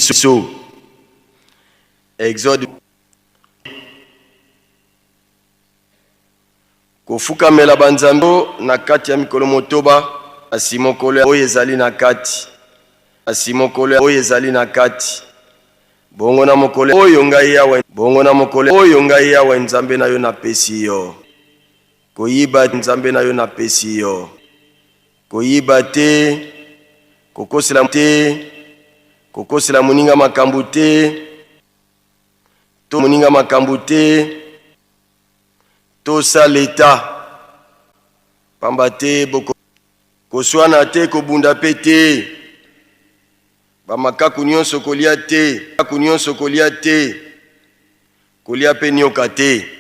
Biso. Exode. Kofukamela banzambe na kati ya mikolo motoba, kasi mokolo oyo ezali na kati, kasi mokolo oyo ezali na kati. Bongo na mokolo oyo ngai Yawe, bongo na mokolo oyo ngai Yawe Nzambe na yo napesi yo. Koyiba Nzambe na yo napesi yo. Koyiba te, kokosela te, kokosela moninga makambo te, to moninga makambo te, tosa leta, pamba te boko koswana te, kobunda pe te, ba makaku nionso kolia te, makaku nionso kolia te, kolia pe nioka te.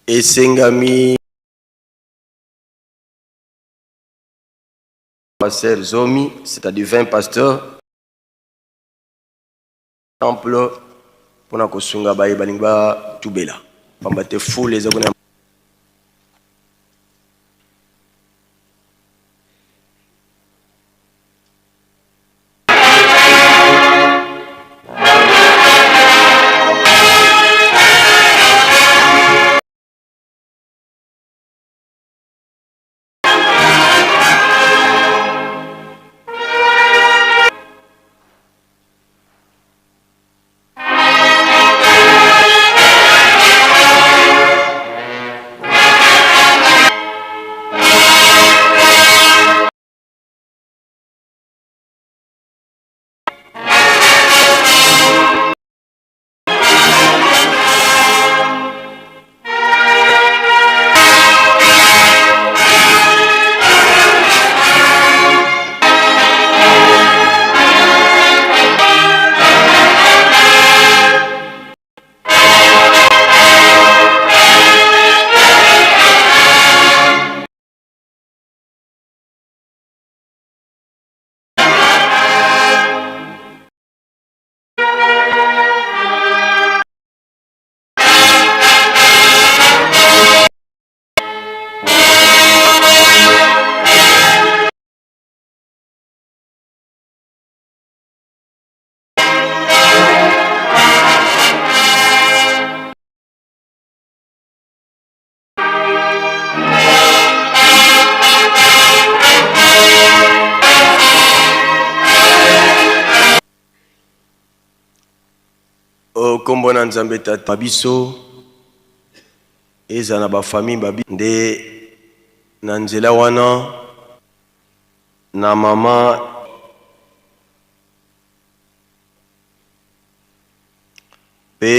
Esengami pasteur zomi, c'est-à-dire 20 pasteurs temple mpona kosunga baye balingi batubela, pamba te foule eza kuna. Nkombo na Nzambe Tata biso eza na bafamille babi nde na nzela wana na mama mpe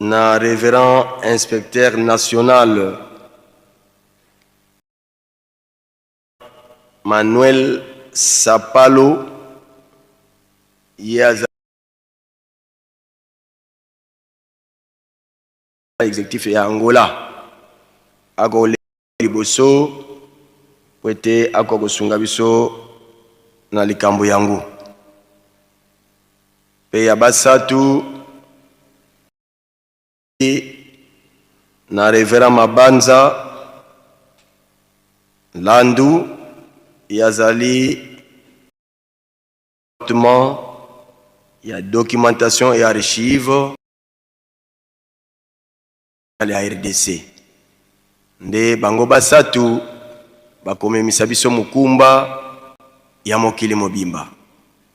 na révérend inspecteur national Manuel Sapalo, ye aza exécutif ya Angola, akoleka liboso. mpo ete akoka kosunga biso na likambo yango. Mpe ya basatu na Reverend Mabanza Landu, ye azali departement ya documentation et archive ya RDC. Nde bango basatu bakomemisa biso mokumba ya mokili mobimba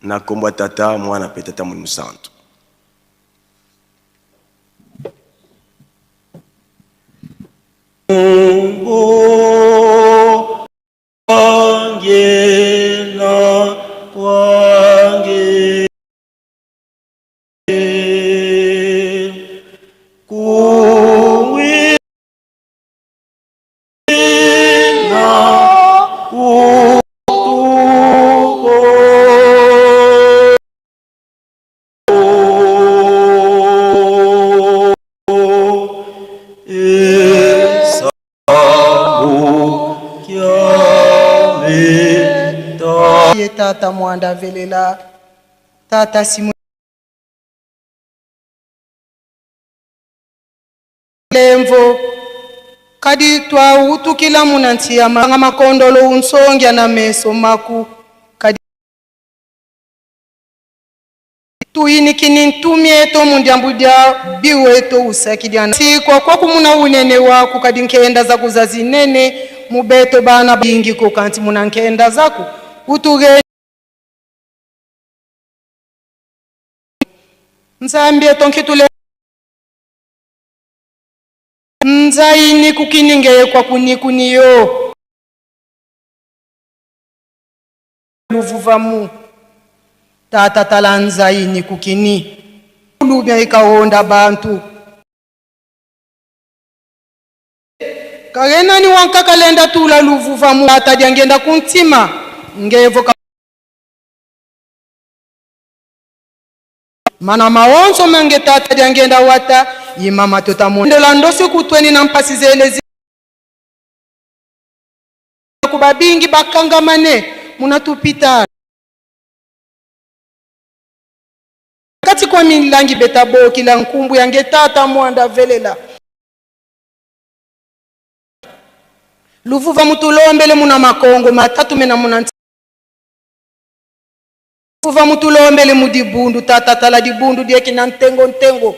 na nkombo ya Tata, Mwana mpe Tata Molimo Santu. Ye tata mwanda velela tata simu lemvo kadi twautukila muna ntiya manga makondolo unsongya na meso maku kadi tuyinikini ntumieto mundiambu dia biweto usakidia sikwa kwa kumuna unene waku kadi nkenda zaku za zinene mubeto bana bingi ko kanti muna nkenda zaku utuge nzambi eto nkitule nzaini kukiningeye kwa kunikuniyo luvuvamu tata tala nzaini kukini lubya ikahonda bantu kagenani wankakalenda tula luvuvamu tata dyangenda kuntima ngevo mana maonzo mange tata dyangenda wata imama totamondola ndosi kutweni na mpasi zelezi kubabingi bakangamane munatupita kati kwa milangi betabokila nkumbu yange tata mwanda velela luvuva mutulombele muna makongo matatu mena muna luvuva mutulombele mudibundu tata tala dibundu dieki na ntengo ntengo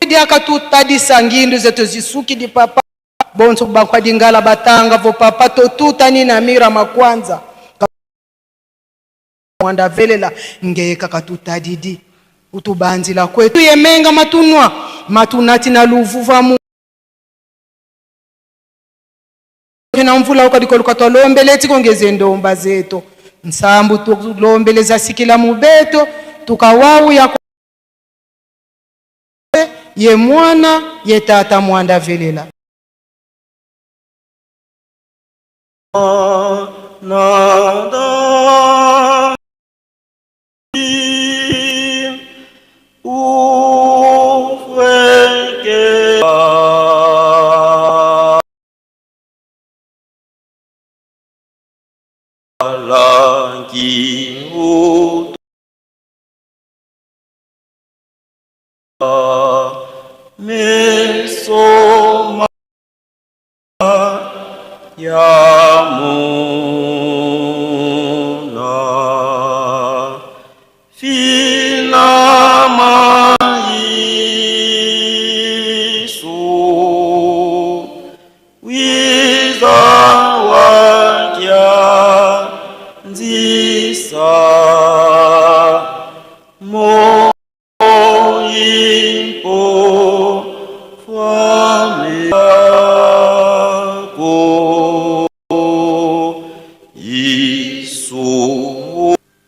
diakatutadisa ngindu zetu zisuki di papa bonso bakwa dingala batanga vo papa totutani na mira makwanza mwanda velela ngeye kaka tutadidi utubanzila kwetu yemenga matunwa matunati na luvuva mu na mvula ukadikoluka twalombele tikongeze ndomba zetu nsambu tulombeleza sikila mubeto tukawawu ya ye mwana ye tata mwanda velela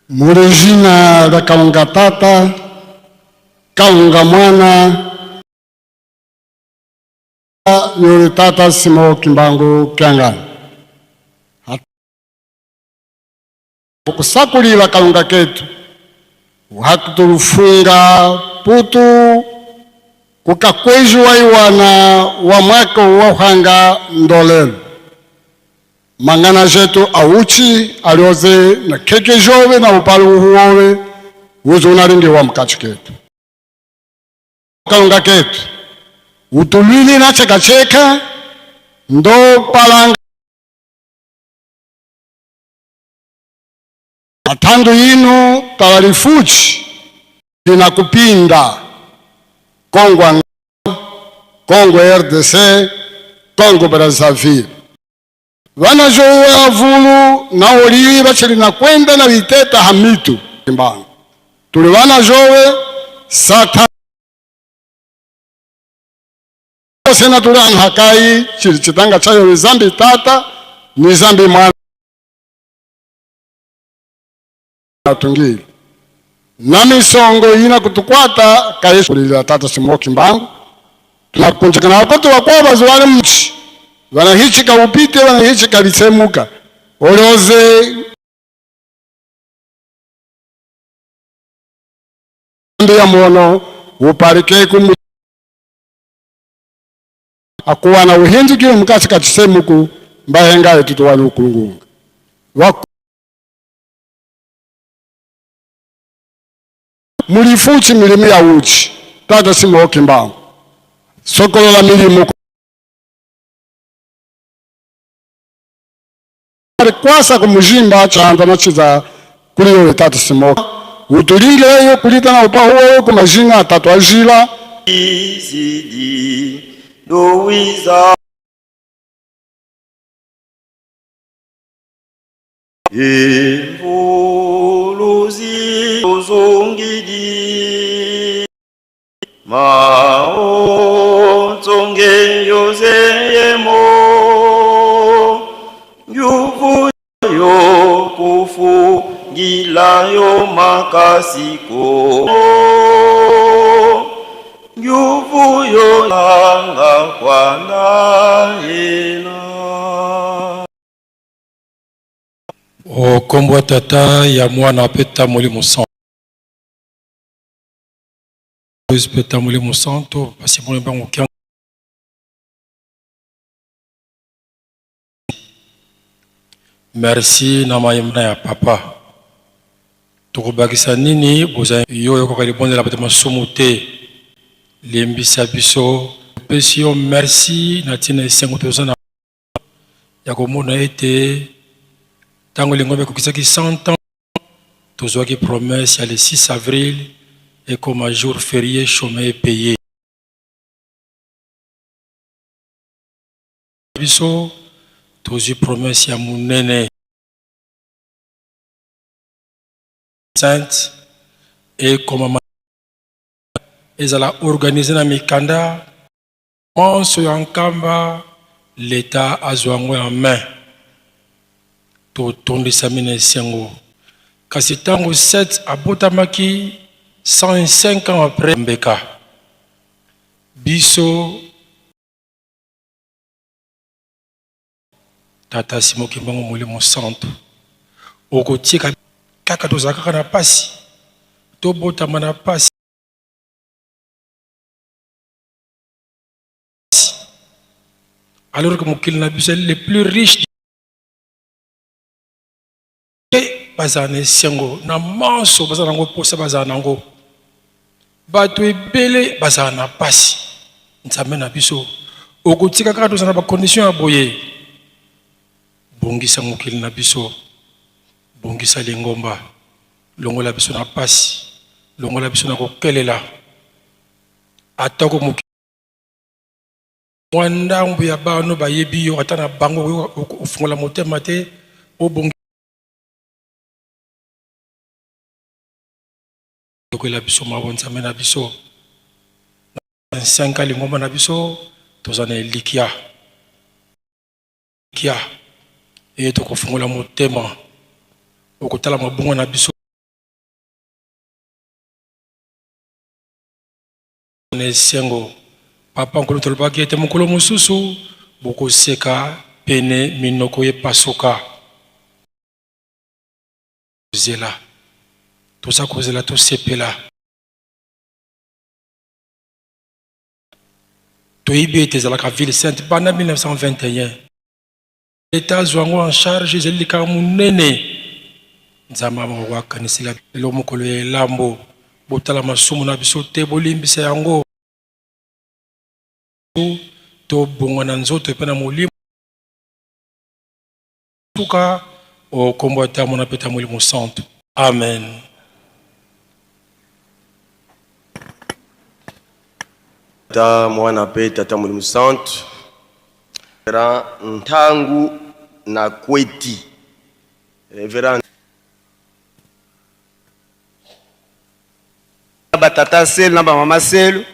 Mulijina la Kalunga Tata, Kalunga Mwana, yuli Tata Simo Kimbangu Kiangani. Kusakulila Kalunga ketu hakutulufunga putu kukakweji wa iwana wa mwaka wa uhanga ndolelo. Mangana jetu awuchi alioze na keke jove na upale uhuowe uzo unalingiwa mkachi ketu kalunga ketu utulwili na chekacheka ndo palanga atandu ino talalifuchi linakupinda Kongo Kongo RDC Kongo Brazzaville vanajowa vulu na olili vachili na kwenda na viteta hamitu mbango tuli vanajowe sata sena tuli anhakai chili chitanga chayo ni zambi tata ni zambi mwana atungili na misongo ina kutukwata kayesulila tata simoki mbangu tunakunjikana wakoto wakwa bazuwale mchi wanahichika upite wanahichika lisemuka oloze ya mwono uparike kumu akuwa na uhinzikile mukasi kachisemuku mbahengaye tutuwali ukulungunga mulifuchi milimu ya uchi tata simoki mbangu sokolola milimu kwasa kumujimba chanda nachiza kuli yoyo tata simoka utulingileyo kulita na upahu woyo kumajinga atatu ajila Izidi Louisa Imvuluzi ozongidi Mao tsonge yozeyemo Yuvu yo kufu gila yo makasiko Yuvu yo anga kwana ena. Okombo ya Tata ya Mwana mpe ta Molimo Santo mpe ta Molimo Santo pasi mwana mbango kiango Merci na mayemna ya papa. Tokobakisa nini bozali yo oyokaka libondela bato masumu te limbisa biso pesi yo merci na ntina esengo toza na ya komona ete ntango lingomba ekokisaki 100 ans tozwaki promesse ya le 6 avril ekoma jour férié chômé et payé biso tozwi promesse ya monene sainte ekomama ezala organise na mikanda manso ya nkamba leta azwa yango ya main totondisami na esengo kasi ntango 7 abotamaki 105 ans après mbeka biso Tata Simon Kimbangu Molimo Santu okotika kaka tozala kaka na pasi tobotama na pasi alors que mokili na biso le plus riche bazala na esengo na manso baza nango mposa bazala nango bato ebele bazala na pasi nzambe na biso okotika kaka tozala na bacondition ya boye bongisa mokili na biso bongisa lingomba longola biso na pasi longola biso na kokelela atako mokili mwa ndambo ya bano bayebi yo ata na bango ofungola motema te obongi yokoyela biso mawa nzambe na biso na 5 lingomba na biso toza na elikia kia eye tokofungola motema okotala mabongo na biso na esengo papa nkolo tolobaki ete mokolo mosusu bokoseka pene minoko epasuka kozela toza kozela tosepela toyebi ete ezalaka ville sainte banda 1921. Leta azwa yango en charge, ezali likambo monene. Nzambe moko akanisela lelo mokolo ya elambo, botala masumu na biso te, bolimbisa yango, tobonga na nzoto mpe na molimo suka o kombo ya Tata, Mwana mpe ta Molimo Santu. Amen. Tata, Mwana mpe Tata Molimo Santu. Reverend Ntangu na Kweti. Reverend Batata selu na bamama selu.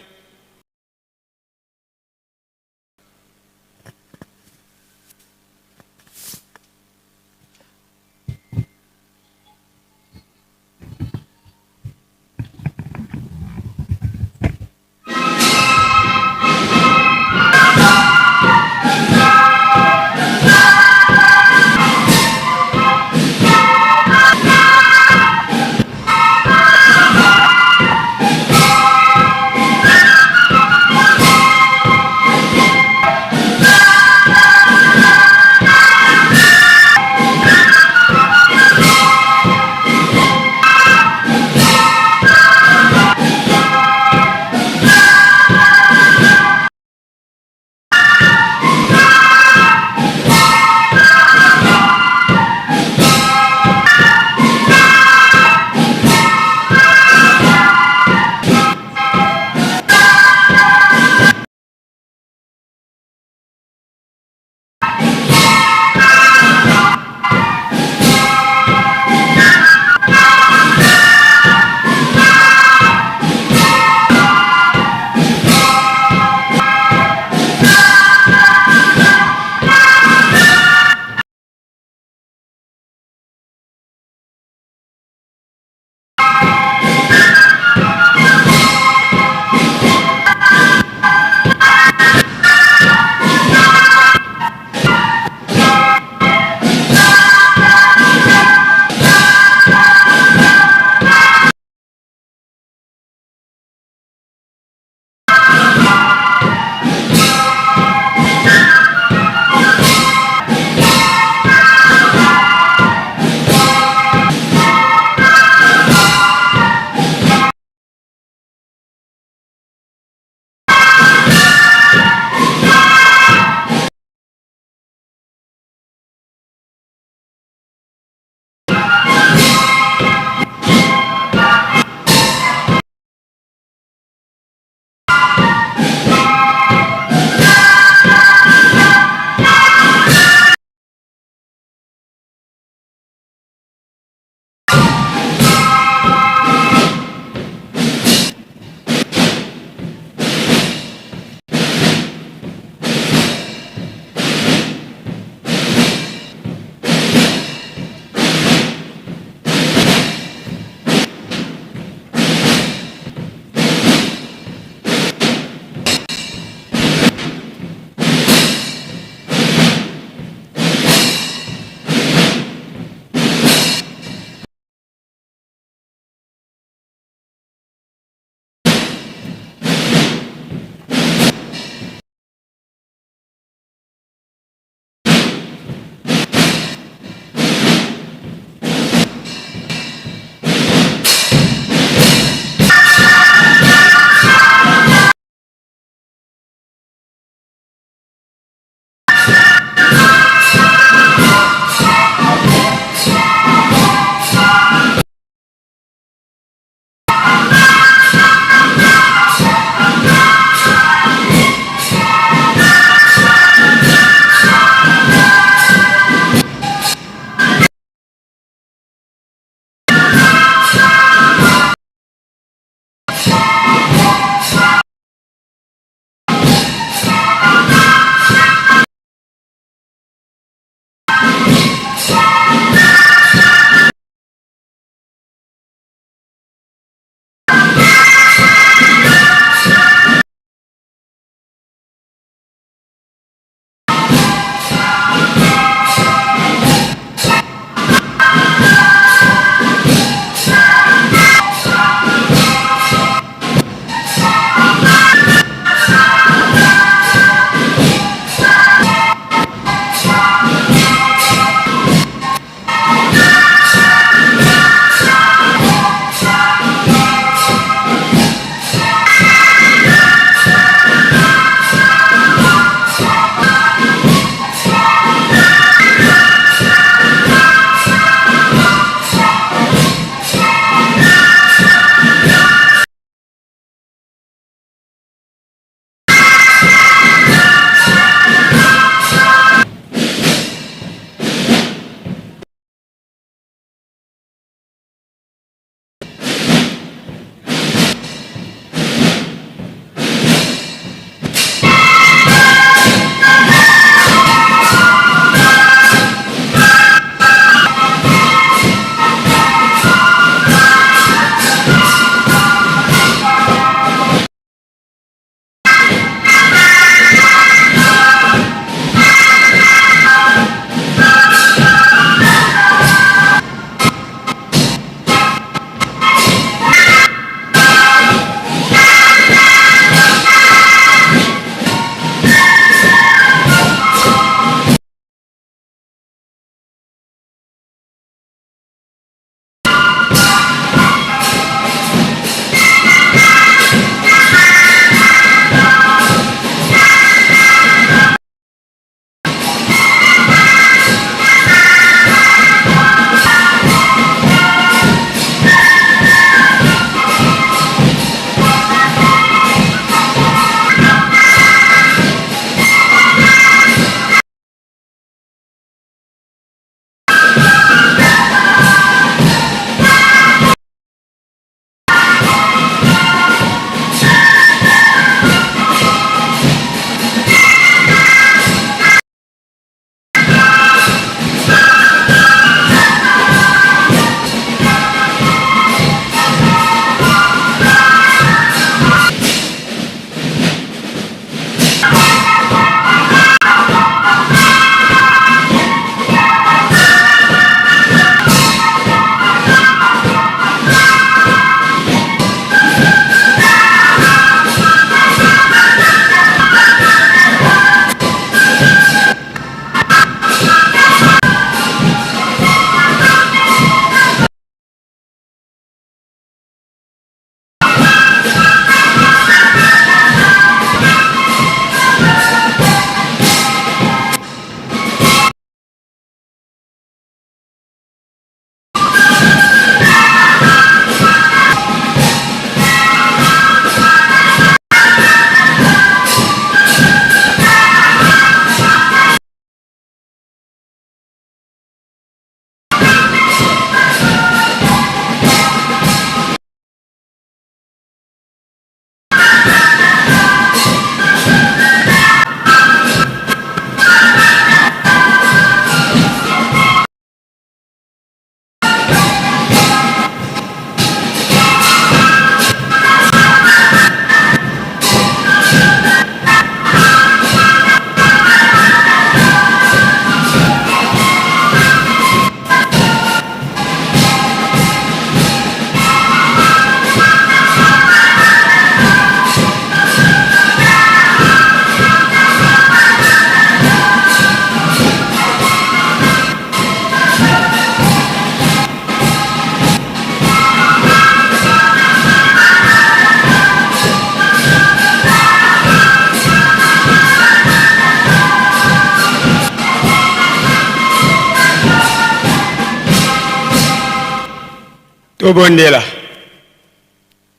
Tobondela.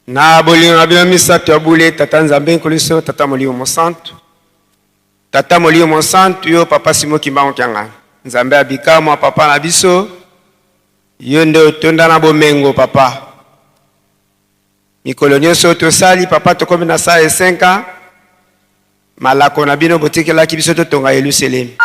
Na bolingo na bino misato ya bule, Tata Nzambe Nkoliso, Tata Molimo Mosantu. Tata Molimo Mosantu, yo Papa Simon Kimbangu Kiangani. Nzambe ya bikamwa, Papa na biso, yo nde otonda na bomengo, Papa. Mikolo nyonso tosali, Papa, tokomi na saa ya 5 ans. Malako na bino botikelaki biso totonga Yelusalemi.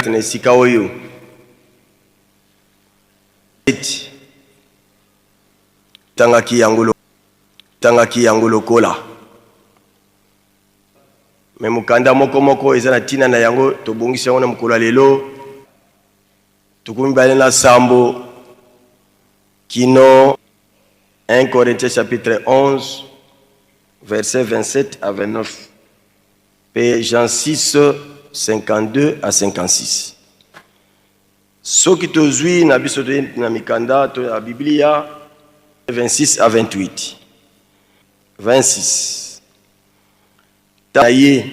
Na esika oyo eti tangaki yango tangaki yango lokola me mokanda moko moko eza na ntina na yango. Tobongisi yango na mokolo ya lelo 27 kino 1 Corinthiens chapitre 11 verset 27 à 29 mpe Jean 6 52 à 56. Soki tozwi na biso toye na mikanda to ya Biblia 26 à 28 26 ta ye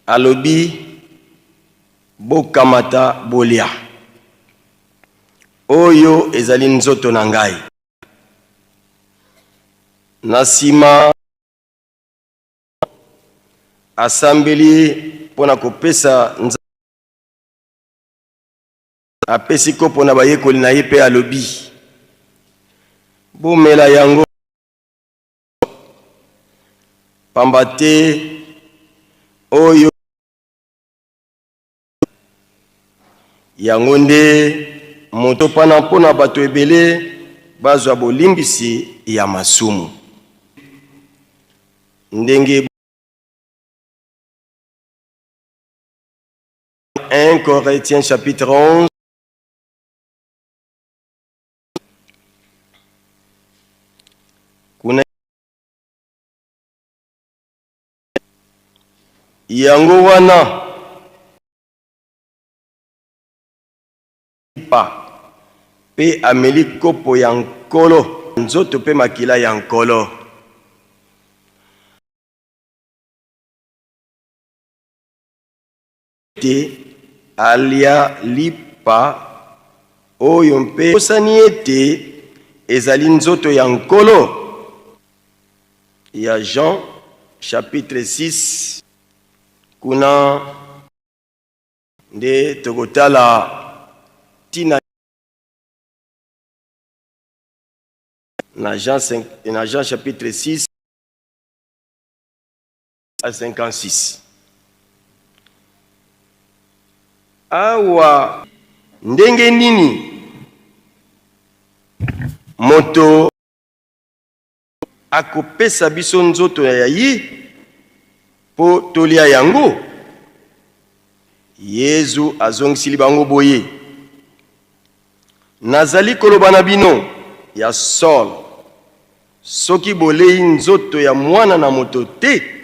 alobi: "Bokamata, bolia, oyo ezali nzoto na ngai." Na nsima asambeli mpo na kopesa, apesi kopo na bayekoli na ye mpe alobi: "Bomela yango, pamba te oyo yango nde moto pana mpo na bato ebele bazwa bolimbisi ya masumu." Ndenge 1 Corinthiens chapitre 11 kuna yango wana pa mpe ameli kopo ya Nkolo, nzoto mpe makila ya Nkolo. Te alia lipa oyo mpe osani ete ezali nzoto ya Nkolo. Ya Jean chapitre 6 kuna nde tokotala ntina na Jean 5, na Jean chapitre 6 à 56. Awa ndenge nini moto akopesa biso nzoto ya ye mpo tolia yango? Yezu azongisili bango boye, Nazali koloba na bino ya solo, soki bolei nzoto ya Mwana na Moto te,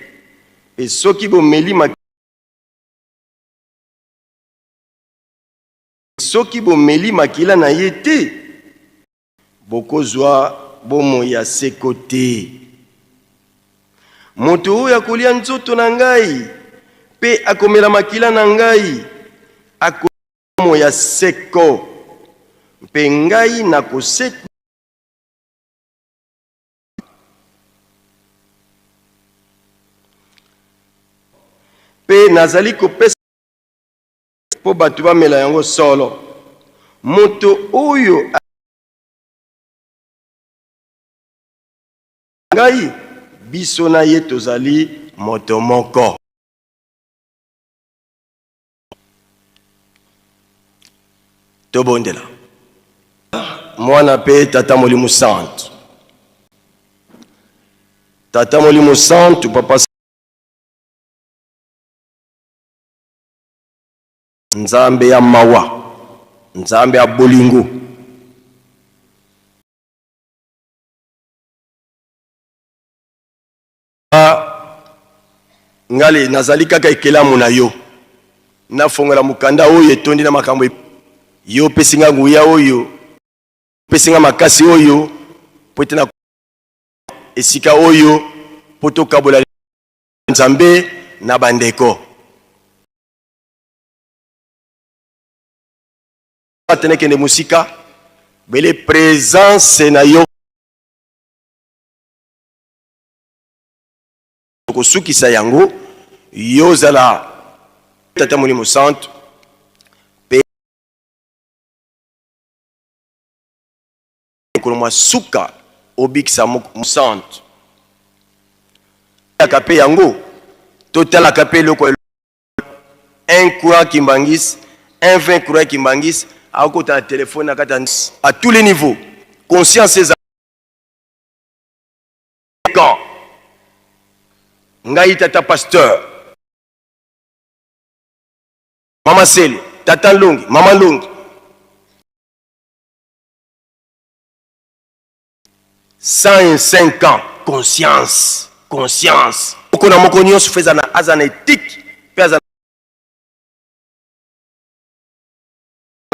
mpe soki bomeli Soki bomeli makila na ye te, bokozwa bomoi ya seko te. Moto oyo akolia nzoto na ngai mpe akomela makila na ngai, ako bomoi ya seko, mpe ngai nakosekwa. Mpe nazali kopesa mpo bato bamela yango solo. Moto oyo ngai, biso na ye tozali moto moko. Tobondela. Mwana mpe Tata Molimo Santu. Tata Molimo Santu, Papa Nzambe ya mawa, Nzambe ya bolingo. Ngali nazali kaka ekelamu na yo, nafongola mokanda oyo etondi na makambo. Yo opesi nga nguya oyo, opesi nga makasi oyo, po ete na esika oyo po tokabola Nzambe na bandeko. Tenekende mosika bele presence na yo kosukisa yango yo ozala Tata Molimo Santu mpe mokolo mwa suka obikisa mosantu talaka mpe yango totalaka mpe eloko un courant kimbanguiste, un 20 courant kimbanguiste akota na telefone na kati à tous les niveaux conscience eza quand ngai tata pasteur mama sele tata nlongi mama nlongi 105 ans conscience conscience moko na moko nyonso fo aza na etike mpe aza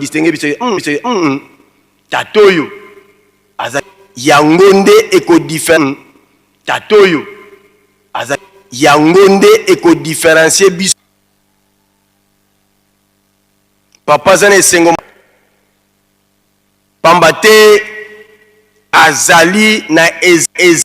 distingue biso biso tata oyo aza yango nde ekodiffer tata oyo aza yango nde ekodifferencie biso. Papa aza na esengo pamba te azali na ez, ez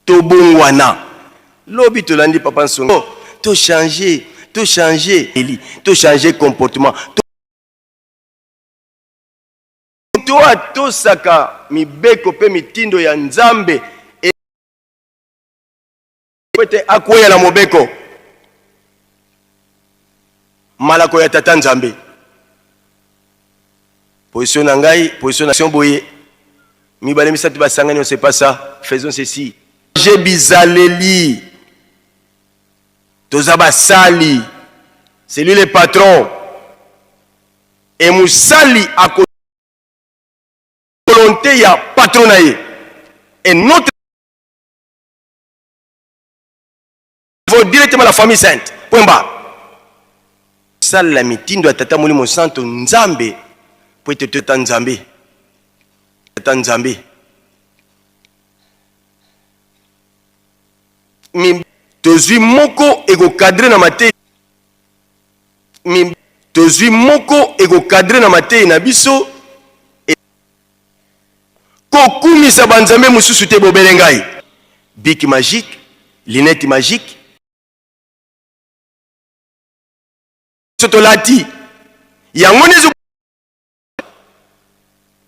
Tobongwana. Lobi tolandi papa Nsongo. Oh, to changer, to changer, eli, to changer comportement. To atosaka mibeko pe mitindo ya Nzambe e ete akweya na mobeko malako ya Tata Nzambe. Position na ngai, position na boye, mibale misato basangani, on sait pas ça, faisons ceci. J'ai bizaleli, toza basali, c'est lui le patron. Et mosali ako volonté ya patron na ye. Et notre directement la famille sainte. Point barre. Salela mitindo ya Tata Molimo Santo Nzambe po ete tata Nzambe, Tata Nzambe. Mi tozwi moko ekokadre na mateyi mi tozwi moko ekokadre na mateyi na biso e, kokumisa banzambe mosusu te bobele ngai. Bic magique, lunette magique, biso tolati yango nde.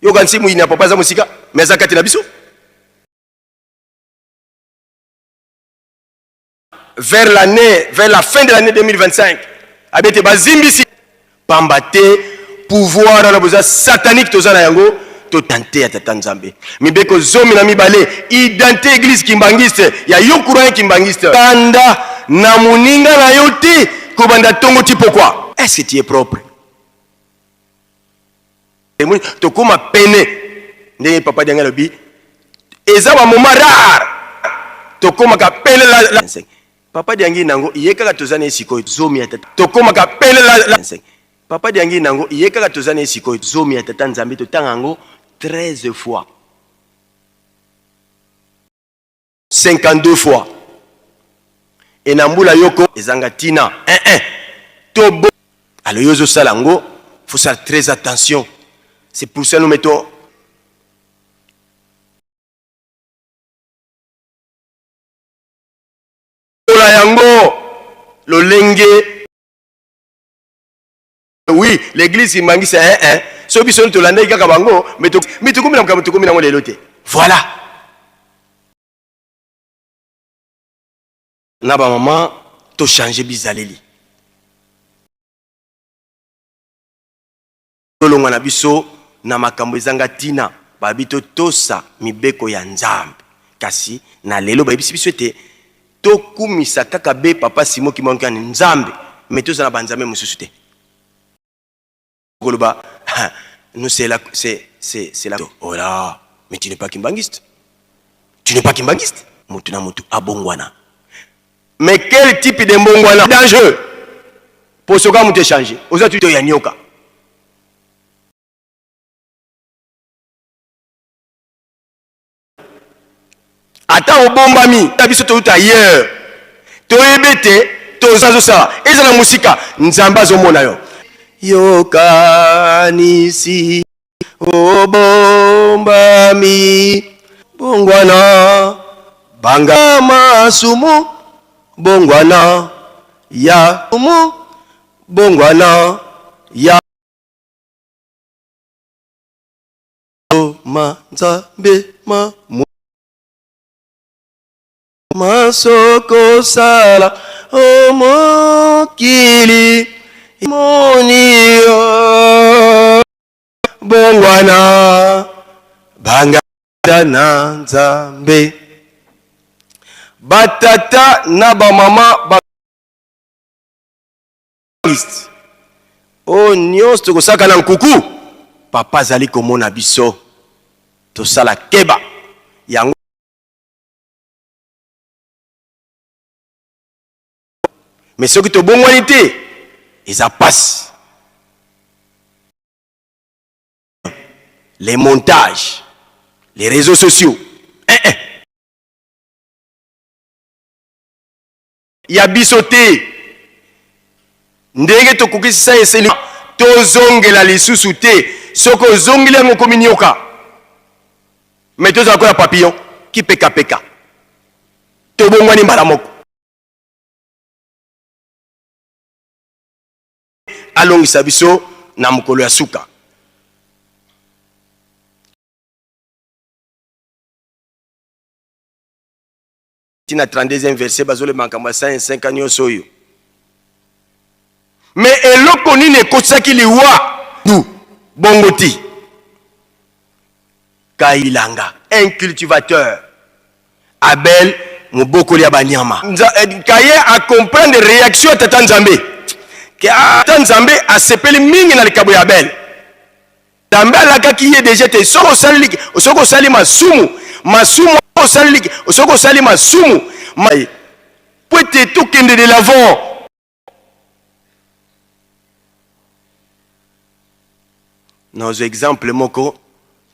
Yokanisi moyini ya papa aza mosika, mais aza kati na biso. Vers l'année, vers la fin de l'année 2025, abete bazimbisi pamba te pouvoir wana boza satanique toza na yango totante ya tata Nzambe. Mibeko 12, identité église kimbanguiste ya yo courant kimbanguiste. Kanda na moninga na yo te kobanda tongo ti pokwa. Est-ce que tu es propre? Emoni tokoma pene ndenge papa Dianga alobi eza ba moment rare tokomaka pene la, la. Papa Diangi nango ye kaka toza na ye sikoyo zomi ya tata tokomaka pene la, la. Papa Diangi nango ye kaka toza na ye sikoyo zomi ya tata Nzambe totanga yango 13 fois 52 fois et na mbula yoko ezanga tina eh eh to bo alors yo ozosala yango faut faire très attention, c'est pour ça nous mettons la yango lolenge. Oui, l'église kimbanguiste eh eh so biso tolandaki kaka bango, mais tokomi na makambo tokomi nango lelo te. Voilà na ba mama to changer bizaleli, tolongwa na biso na makambo ezanga ntina. Babi totosa mibeko ya Nzambe, kasi na lelo bayebisi biso ete tokumisa kaka be papa Simon Kimbangu Kiangani Nzambe, mais tozala na banzambe mosusu te. Koloba nous c'est la, c'est, c'est, c'est la, oh là, mais tu n'es pas kimbanguiste, tu n'es pas kimbanguiste. Mutu na mutu abongwana, mais quel type de mbongwana dangereux posoka mutu échanger oza tu ya nyoka. Ata obombami na biso touta ailleurs, toyebi ete tozosala eza na mosika, Nzambe azomona yo. Yokanisi obombami, bongwana, banga masumu, bongwana ya mu, bongwana ya ma Nzambe ma masokosala o mokili moni yo, bongwana, banga na Nzambe. Batata na bamama ba oyo nyonso tokosaka na nkuku, papa azali komona biso, tosala keba yango. Mais soki tobongwani te, eza pasi. Les montages, les réseaux sociaux, eh, eh. Ya biso te ndenge tokokisi eseli, tozongela lisusu te. Soki ozongeli yango, okomi nioka. Mais tozala koya papillon kipekapeka, tobongwani mbala moko. Alongisa biso na mokolo ya suka. Tina 32e verset bazoleba makambo ya 105 nyonso oyo, mais eloko nini ekotisaki liwa du bongo ti Kailanga, un cultivateur, Abel mobokoli ya banyama. Kaye acomprendre réaction ya tata Nzambe ke tata Nzambe asepeli mingi na likabo ya Abel. Nzambe alakaki ye deja te soki osali, soki osali masumu, masumu osali, soki osali masumu ma, po ete tokende de l'avant. Nazwa exemple moko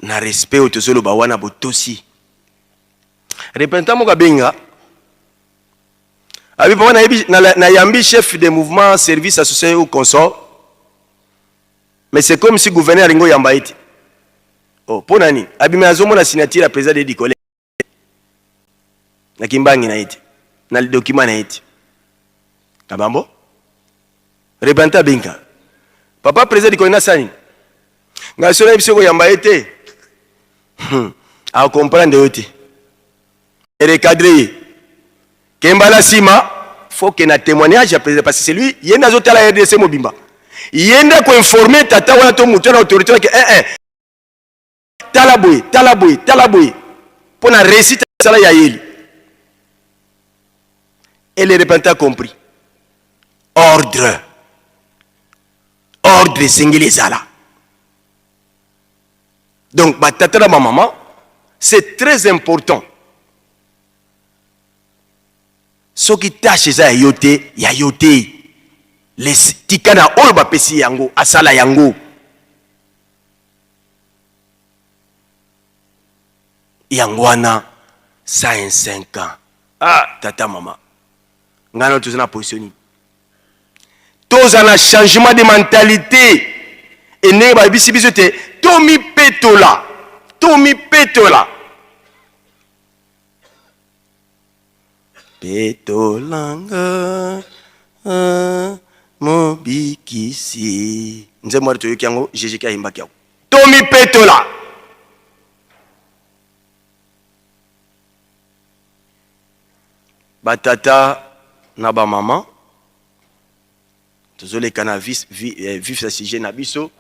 na respect oyo tozoloba wana, botosi. Représentant moko abenga abi: "Papa, nayebi nayambi chef de mouvement, service associé ou consort, mais c'est comme si gouverneur alingi oyamba ye te." Oh, mpo na nini? Abimi, azomona signature ya président de dikole na kimbangi na ye te, na document na ye te. Kabambo représentant abenga: "Papa président dikole, nasala nini? Ngai so nayebi soki oyamba ye te." Hmm. A comprendre yo te. Recadrer ye. Kemba na sima faut que na témoignage ya président parce que c'est lui ye nde azotala RDC mobimba. Ye nde ko informer tata wana to moto na autorité que eh eh tala boye, tala boye, tala boye mpo na réussite sala ya yeli. Et le représentant a compris. Ordre. Ordre esengeli ezala. Donc ba tata na ba maman, c'est très important. Soki tâche eza ya yo te, ya yo te. Les tika na oyo bapesi yango, asala yango. Yango wana 105 ans. Ah, tata mama. Ngai na toza na position nini? Toza na changement de mentalité. E ndenge bayebisi biso te tomipetola, tomipetola. Petolanga ah, mobikisi. Nzembo wana toyoki yango, GGK ayembaki yango. Tomipetola. Ba tata na ba maman tozoleka na vif, eh, vif ya sujet na biso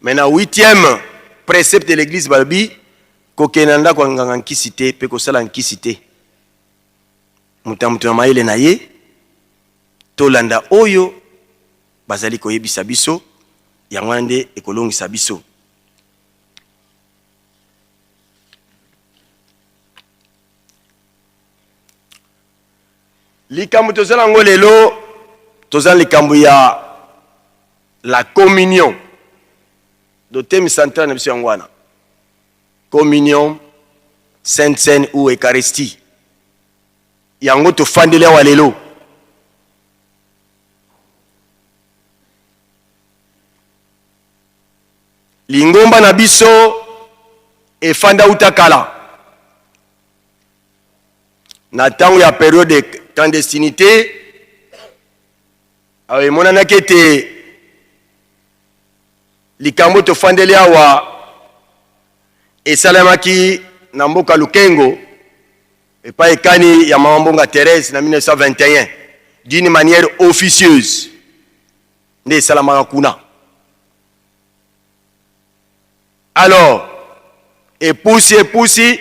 mais na huitième précepte de l'église balobi kokende na ndako ya nganga nkisi te mpe kosala nkisi te moto ya moto na mayele na ye tolanda oyo bazali koyebisa biso yango wana nde ekolongisa biso. Likambo toza na yango lelo, toza na likambo ya la communion. Do thème central na biso yango wana, communion, sainte cène ou eucharistie. Yango tofandeli awa lelo. Lingomba na biso efanda uta kala. Na ntango ya periode de clandestinité, awa emonanaki ete likambo tofandeli awa esalemaki na mboka Lukengo epai ekani ya Mama Mbonga Thérèse na 1921 d'une manière officieuse nde esalamaka kuna. Alors epusi epusi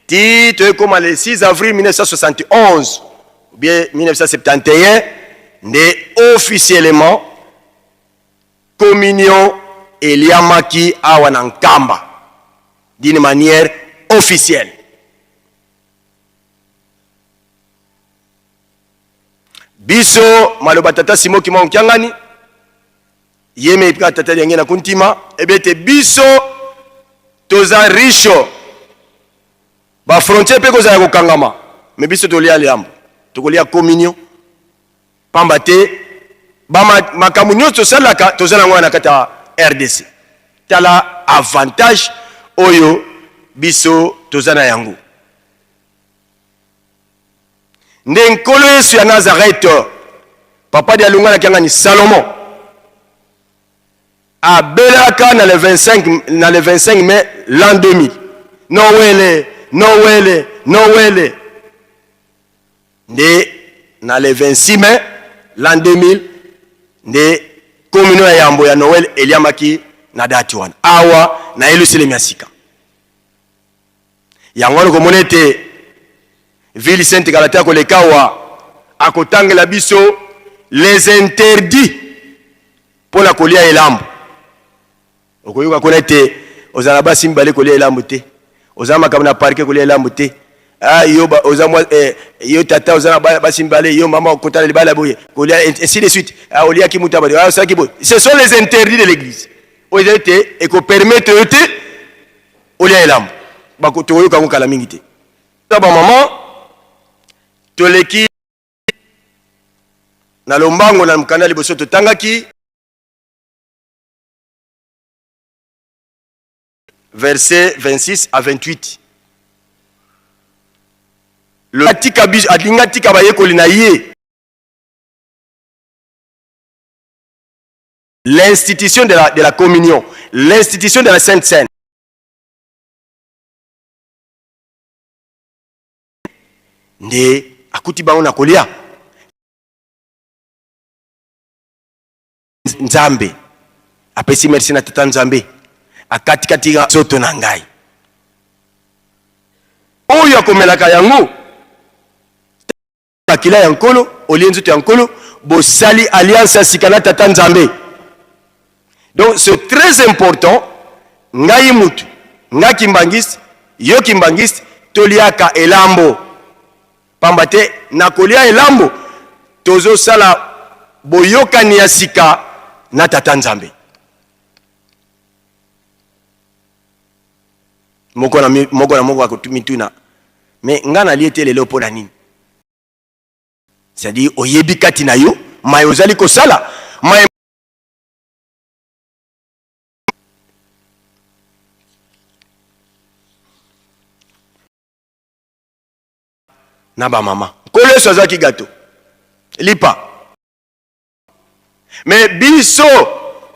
ti toyekoma le 6 avril 1971 ou bien 1971 nde officiellement communion eliamaki awa na Nkamba d'une manière officielle. Biso maloba tata Simon Kimbangu Kiangani ye me kaka tata liange na kuntima ebete biso toza riche ba frontière mpe kozala kokangama me biso tolia liambo tokolia communion pamba te ba makambo nyonso tosalaka toza nango na kati ya RDC tala avantage oyo biso toza na yango Nde Nkolo Yesu ya Nazareth, papa dialungana kiangani Salomon, abelaka na le 25, na le 25 mai l'an 2000. Nowele, Nowele, Nowele. Nde na le 26 mai l'an 2000 nde communion ya yambo ya Noël eliamaki na date wana awa na Yelusalemi ya sika. Yango wana okomona ete ville sainte kala te akoleka awa akotangela biso les interdits mpo na kolia elambo. Okoyoka kuna ete ozala na basi mibale kolia elambo te, oza na makambo na parke kolia elambo te. Ah, yo ba, oza mwa, eh, yo tata oza na basi mibale, yo mama okota na libala boye kolia, ainsi de suite. Ah, oliaki moto ah, osalaki boye. Ce sont les interdits de l'église oyo ezali te ekopermettre yo te olia elambo. Bako tokoyoka yango kala mingi te. Na ba mama toleki na lombango na mokanda liboso totangaki verset 26 à 28. Le atika biso alinga atika bayekoli na ye l'institution de la communion, l'institution de la Sainte Cène. Nde akuti bango na kolia. Nzambe apesi merci na Tata Nzambe, akatikati nzoto na ngai. Oyo akomelaka yango, makila ya Nkolo, olie nzoto ya Nkolo, bosali alliance ya sika na Tata Nzambe. Donc c'est très important, ngai mutu, nga Kimbanguiste, yo Kimbanguiste, toliaka elambo. Pamba te na kolia elambo tozosala boyokani ya sika na Tata Nzambe. Moko na moko na moko akomituna, mais nga nalie te lelo mpo na nini? C'est-à-dire oyebi kati na yo maye ozali kosala maye. Na ba mama. Nkolo Yesu azwaki gato, lipa. Mais biso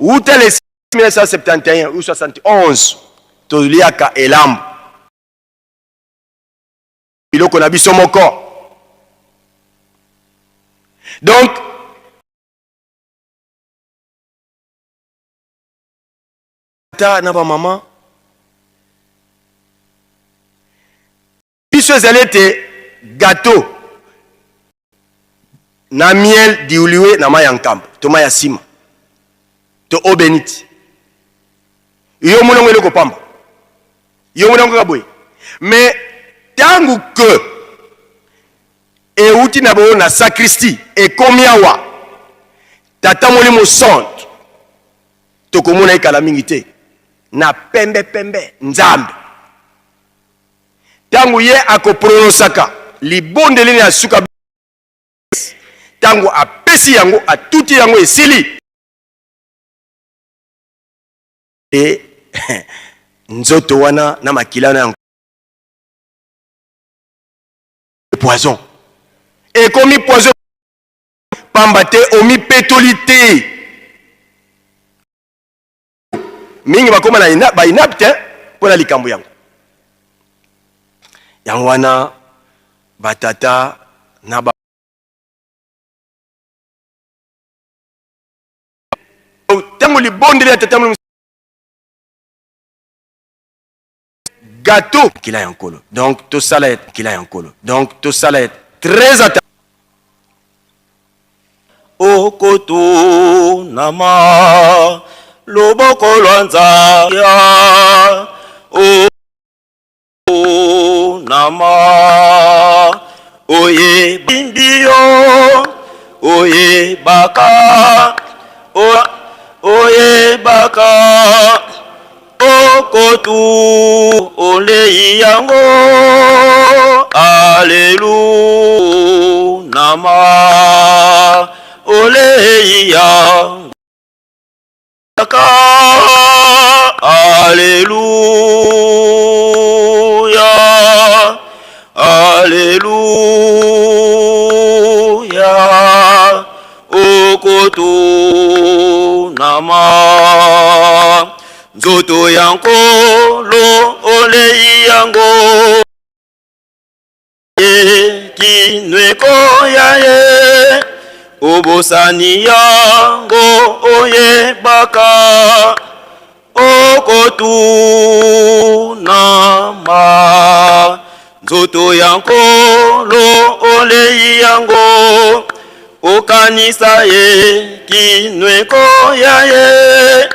wuta le 1971 ou 71 toliaka elambo biloko na biso moko. Donc ta na ba mama biso ezali ete gateau na miel dilué na mai ya nkamba to mai ya sima to eau bénite. Yo omoni yango eloko pamba, yo omoni yango kaka boye, mais ntango ke euti na boyo na sacristie ekomi awa, Tata Molimo Santu tokomona ye kala mingi te na pembe pembe. Nzambe ntango ye akopronosaka libondeli ya suka, ntango apesi yango, atuti yango, esili, e nzoto wana na makila na poison ekomi poison, pamba te omipetoli te. Mingi bakóma na bainapte mpo na likambo yango. Yango wana batata na ba ntango libondeli ya Tata, gâteau kila ya Nkolo, donc tosala kila ya Nkolo, donc tosala très attention. Okotunama loboko lwa Nzambe otunama, oyebimbi yo, oyebaka, oyebaka okotu olei yango. Alelu nama olei yango ka. Aleluya, aleluya, okotunama nzoto ya Nkolo, olei yango kinweko ya ye, obosani yango, oyebaka okotunama nzoto ya Nkolo, olei yango, okanisa ye kinweko ya ye,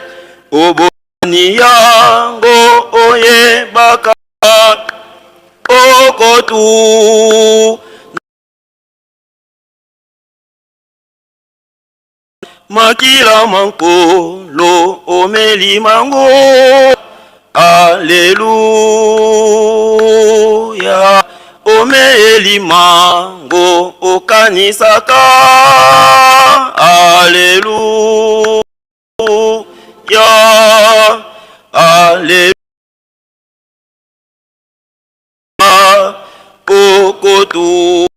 obosani yango, oyebaka okotu makila mankolo omeli mango. Aleluya, omeli mango, okanisaka. Aleluya, aleluya, okotunama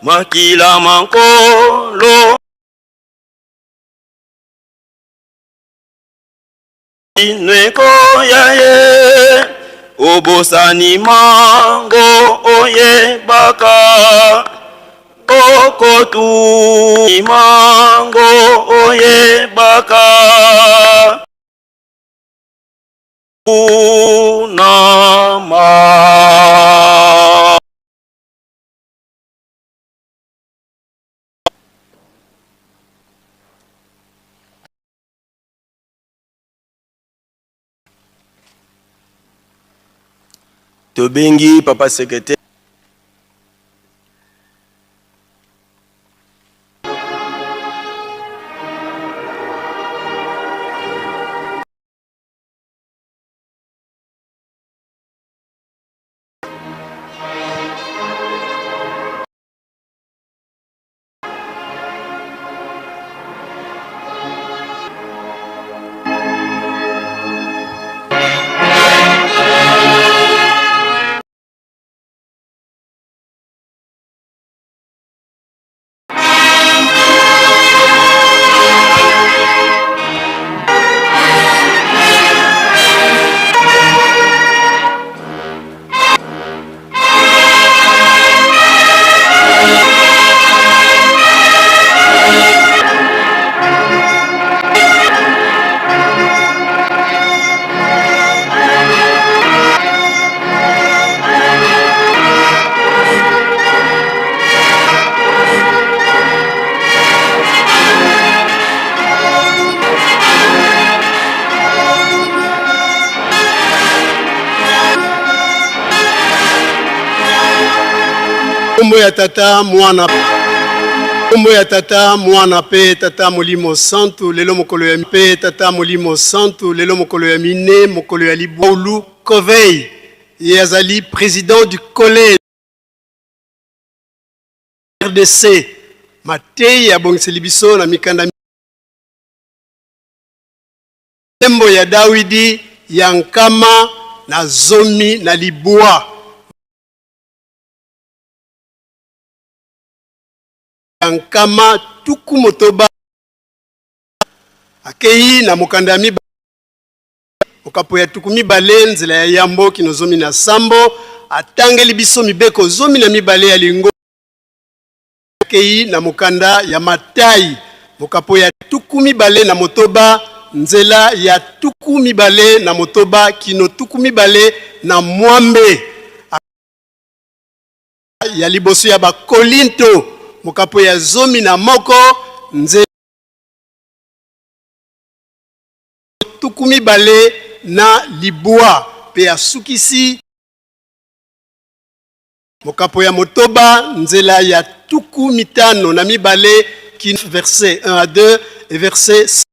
makila mankolo inweko ya ye. Obosani mango oyebaka okotu mango oyebaka nama. Tobengi papa secretaire. Kombo ya Tata, Mwana, Kombo ya Tata, Mwana pe Tata Molimo Santu, lelo mokolo ya pe Tata Molimo Santu, lelo mokolo ya mine, mokolo ya libwa. Paulu Covey, ye azali president du collège RDC. Mateyi abongiseli biso na mikanda Nzembo ya Dawidi ya 119. Ya 60 akei na mokanda ya mibale mokapo ya 20 nzela ya yambo kino 17 atangeli biso mibeko 12 ya lingo akei na mokanda ya Matai mokapo ya 26 nzela ya 26 kino 26 ya liboso ya Bakolinto mokapo ya 11 nzela 29 mpe asukisi mokapo ya 6 nzela ya 52 kino verset 1 à 2 et verset 5.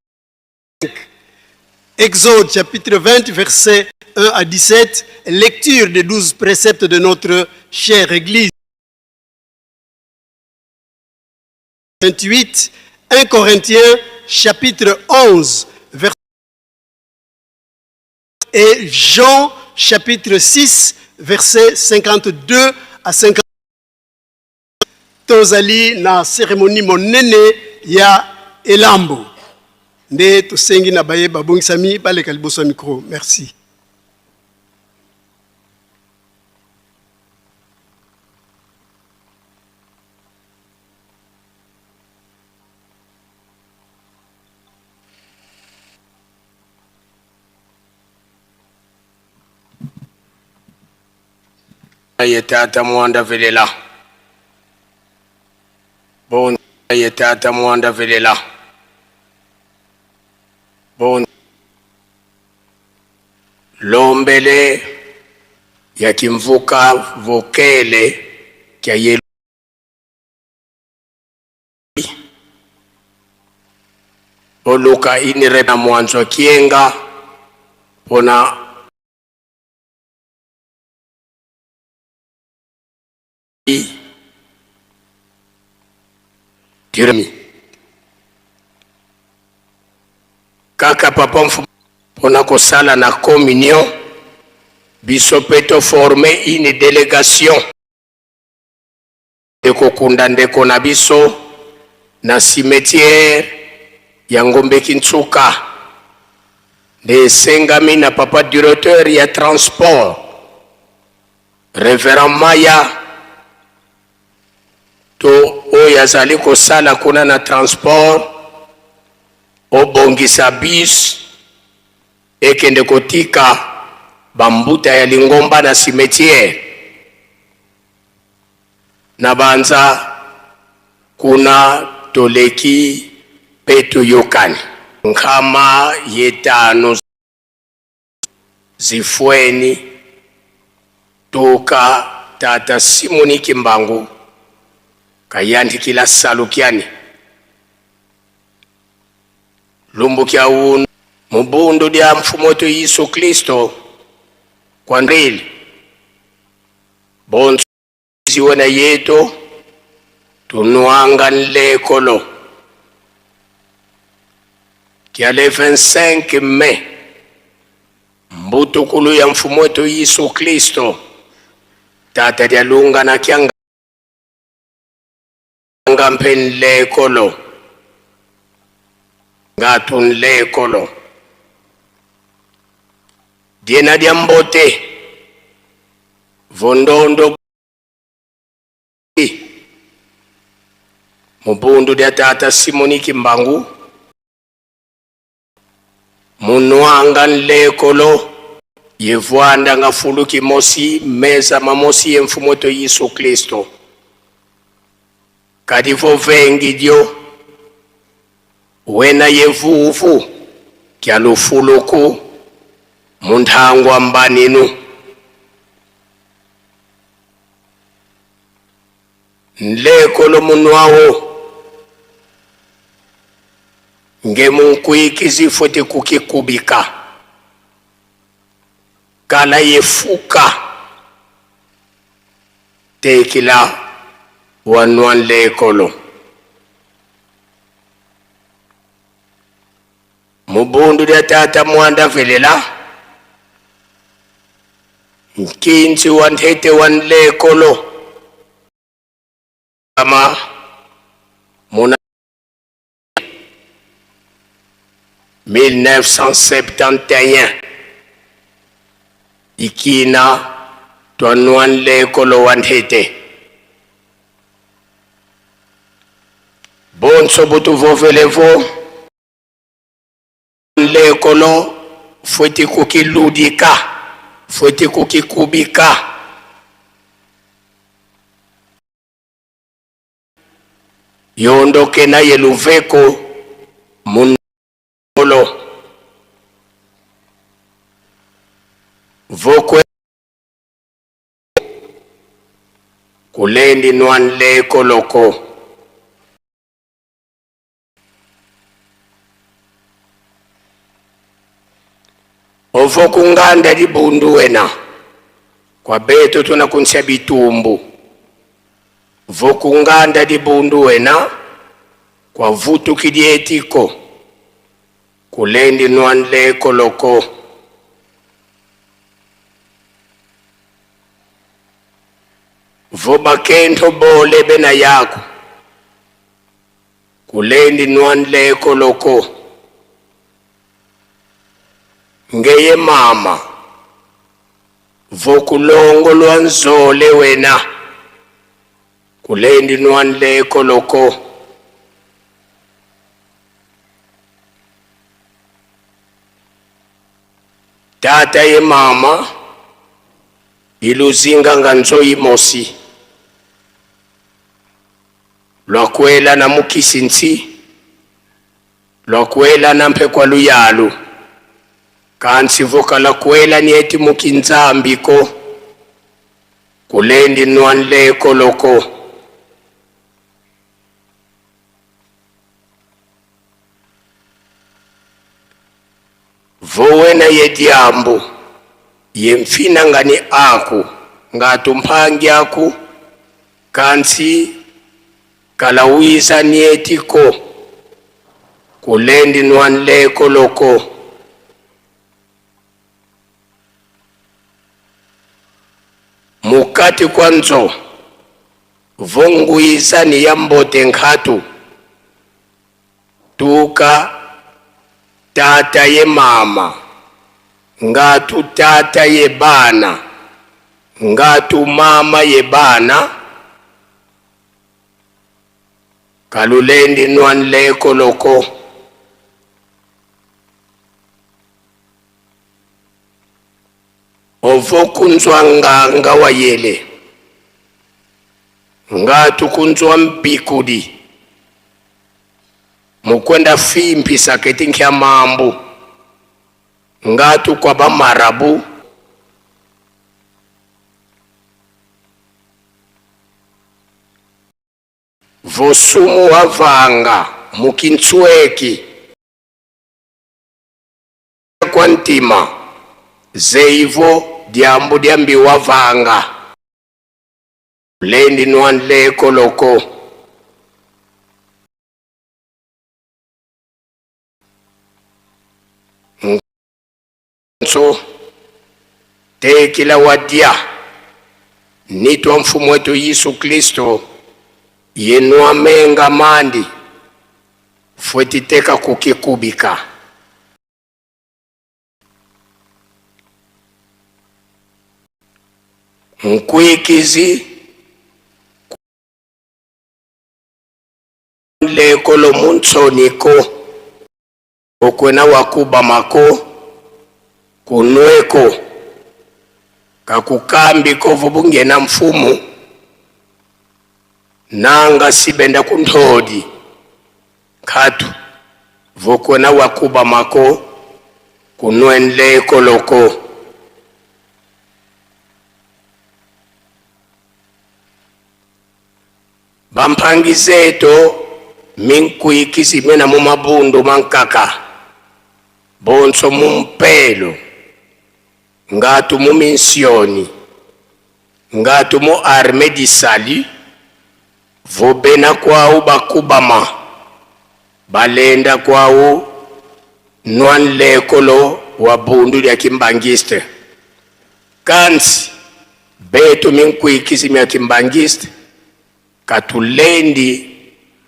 Exode chapitre 20 verset 1 à 17, lecture des 12 préceptes de notre chère Église. 28, 1 Corinthiens chapitre 11 verset et Jean chapitre 6 verset 52 à 50. Tozali na cérémonie monene ya elambo nde tosengi na baye babongisami baleka liboso ya micro. Merci. Ye tata mwanda velela bon ye tata mwanda velela bon lombele ya kimvuka vokele kya ye oluka inire na mwanzo kienga pona Tirami kaka papa mfu pona kosala na communion biso pe to former une delegation ekokunda ndeko na biso na cimetière ya Ngombe Kintsuka nde esengami na papa directeur ya transport. Reverend Maya to oyo azali kosala kuna na transport, obongisa bus ekende kotika bambuta ya lingomba na cimetière na banza kuna. Toleki mpe toyokani nkama yetano zifweni toka tata Simoni Kimbangu kayandikila salukiani lumbukia unu mubundu dia mfumu wetu Yesu Kristo kwandrili bonso ziwena yetu tunwanga nlekolo kia le 25 mai mbutukulu ya mfumu wetu Yesu Kristo tata dialunga na kianga mpe nlekolo ngatu nlekolo diena dia mbote vondondo mubundu dia tata Simoni Kimbangu munwanga nlekolo yevwanda nga fuluki mosi meza mamosi ye mfumu wetu Yesu Kristo kadi vovengi dio wena yevuvu kya lufuluku munthangwa mbaninu nlekolo munwawo nge munkuikizi foti kukikubika kala yefuka tekila wanwa nlekolo mubundu lya tata mwanda velela nkinzi wa nthete wa nlekolo kama muna 1971 ikina twanwa nlekolo wa nthete bonso butuvovelevo nlekolo fweti kukiludika fweti kukikubika yondoke na ye luveko munolo vokwe kulendi nwa nlekoloko ovo kunganda libundu wena kwa beto tunakunsia bitumbu vokunganda libundu wena kwa vutu kidietiko kulendi nwa nlekoloko vobakentho bole bena yako kulendi nwa nlekoloko ngeye mama vokulongo lwa nzole wena kulendi nwa nlekoloko tata ye mama iluzinga nga nzoyi mosi lwakwela na mukisi nsi lwakwela na mpe kwa luyalu kansi vokala kwela nieti mukinzambiko kulendi nwa nlekoloko vowena ye diambu ye mfina ngani aku ngatumphangi aku kansi kalawisa nietiko kulendi nwa nlekoloko mukati kwa nzo vongwisa ni ya mbote nkhatu tuka tata ye mama ngatu tata ye bana Ngatu mama ye bana kalulendi nwanleko loko. Ovo kunzwa nganga wa yele ngatu kunzwa mpikudi mukwenda fimpi saketi nkya mambu ngatu kwa bamarabu vosumu wa vanga mukintsweki kwa ntima zeivo diambu diambiwa vanga lendi nwanleko loko nso tekila wadia nitwa mfumu wetu Yesu Kristo yenwamenga mandi fwetiteka kukikubika nkwikizi lekolo muntsoniko okwena wakuba mako kunweko kakukambi kovo bungena mfumu nanga sibenda kunthodi khatu vokwena wakuba mako kunwenleko loko bampangizeto minkuikizi mena mu mabundu mankaka bonso mumpelo ngatu mu minsioni ngatu mu arme di salut vobena kwau bakubama balenda kwau nwanlekolo wa bundu lya kimbangiste kansi betu minkuikizi mya kimbangiste katulendi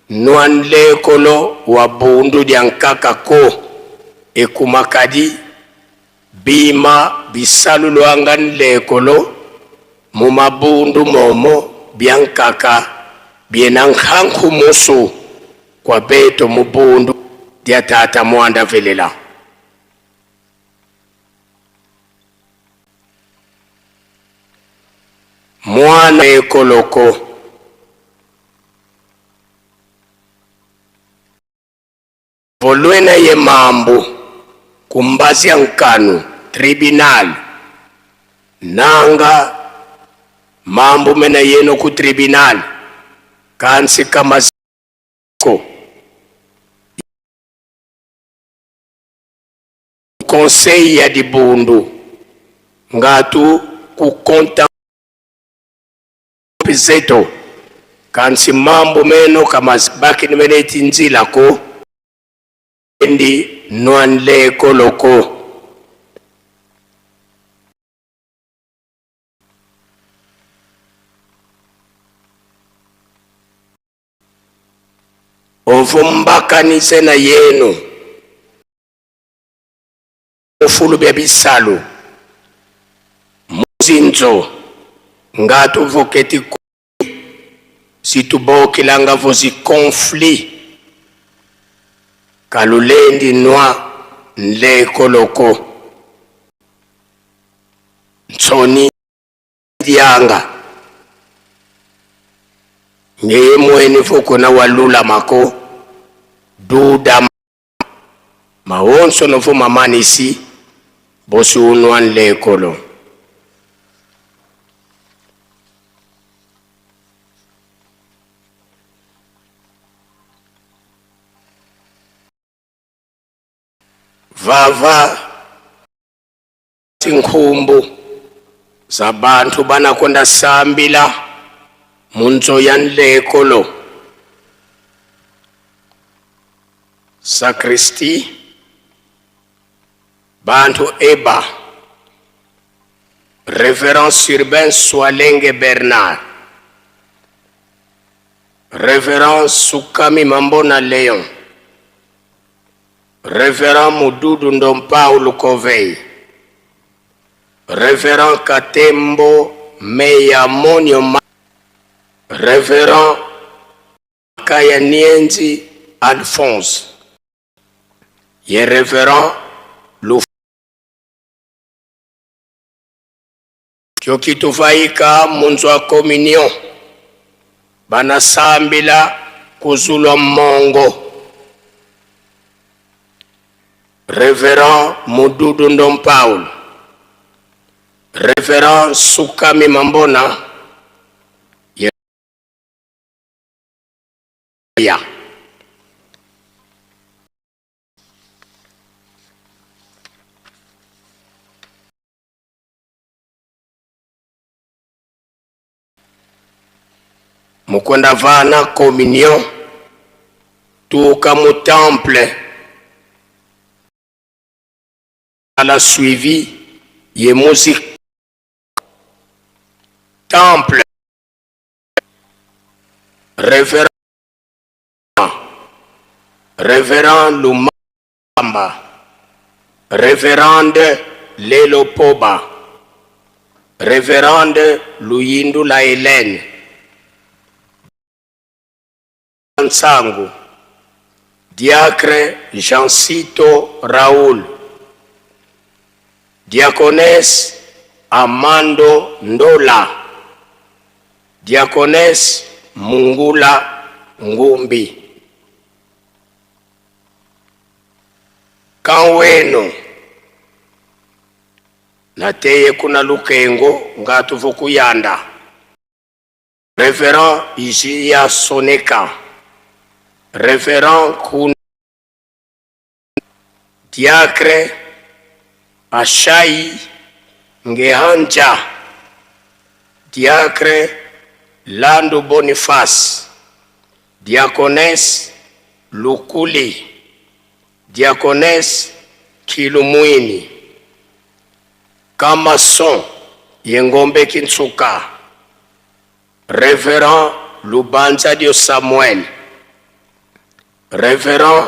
nwanlekolo wa bundu lya nkaka ko ekumakadi bima bisalulwanga nlekolo mu mabundu momo bya nkaka byena nkhankhu musu kwa beto mubundu lya tata mwanda velela mwana ekoloko volwena ye mambu kumbazya nkanu tribunal nanga mambu mena yeno ku tribunal kansi kamaziko conseil ya dibundu ngatu kukonta zeto kansi mambu meno kamazibaki nimene tinzilako ndi nwanleko loko ovumbakanise na yenu ufulu bya bisalu muzinzo ngatu voketi situbokilanga vozi conflit kalulendi nwa nlekoloko ntsoni dianga ngeye mweni fokona walula mako duda maonso novo mamanisi bosi unwa nlekolo vava tinkhumbu za bantu banakonda sambila munzo ya nlekolo sakristi bantu eba Reverend Surbain Swalenge Bernard Reverend Sukami Mambona Léon Reverend Mududu Ndompau Lukovei Reverend Katembo Meya Monio Reverend Kaya Nienzi Alphonse ye Reverend Luf Kyoki tuvaika munzwa communion banasambila kuzulwa mongo Reverend Mududu Ndom Paul Reverend Sukami Mambona ya Mukwenda vana communion tuka mu temple ala suivi ye musique temple Reverend Reverend Lumamba Reverende Lelo Poba Reverende Luyindula Helène Nsangu Diacre Jeancito Raoul Diaconesse Amando Ndola Diaconesse Mungula Ngumbi Kanweno Nateye kuna lukengo ngatuvu kuyanda. Reverend Ijia Soneka Reverend Kuna Diacre Ashai Ngehanja Diacre Landu Boniface Diaconesse Lukuli Diaconesse Kilumuini Kamason Yengombe Kintsuka Reverend Lubanzadio Samuel Reverend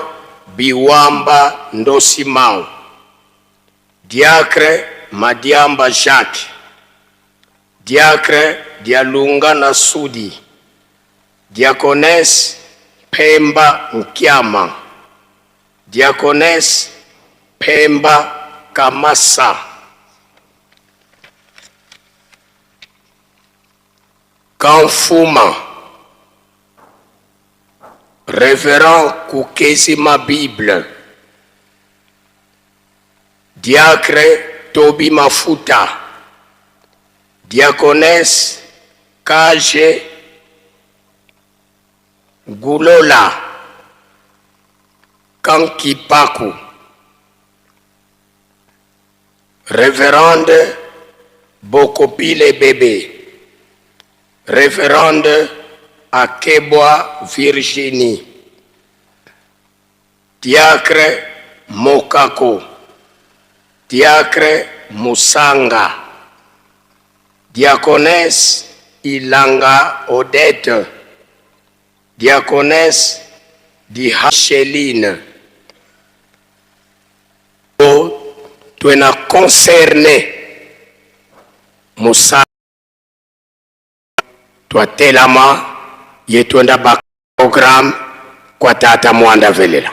Biwamba Ndosimao Diacre Madiamba Jacques Diacre Dialunga Nasudi Diaconesse Pemba Nkiama Diaconesse Pemba Kamasa Kamfuma Reverend Kukezi Bible Diacre Tobi Mafuta Diaconesse Kaje Gulola Kankipaku Reverende Bokopile Bebe Reverende Akebwa Virginie Diacre Mokako Diacre Musanga Diaconesse Ilanga Odette Diaconesse Dihacheline Twena concerné Musa twatelama ye twenda ba programme kwa tata Mwanda Velela.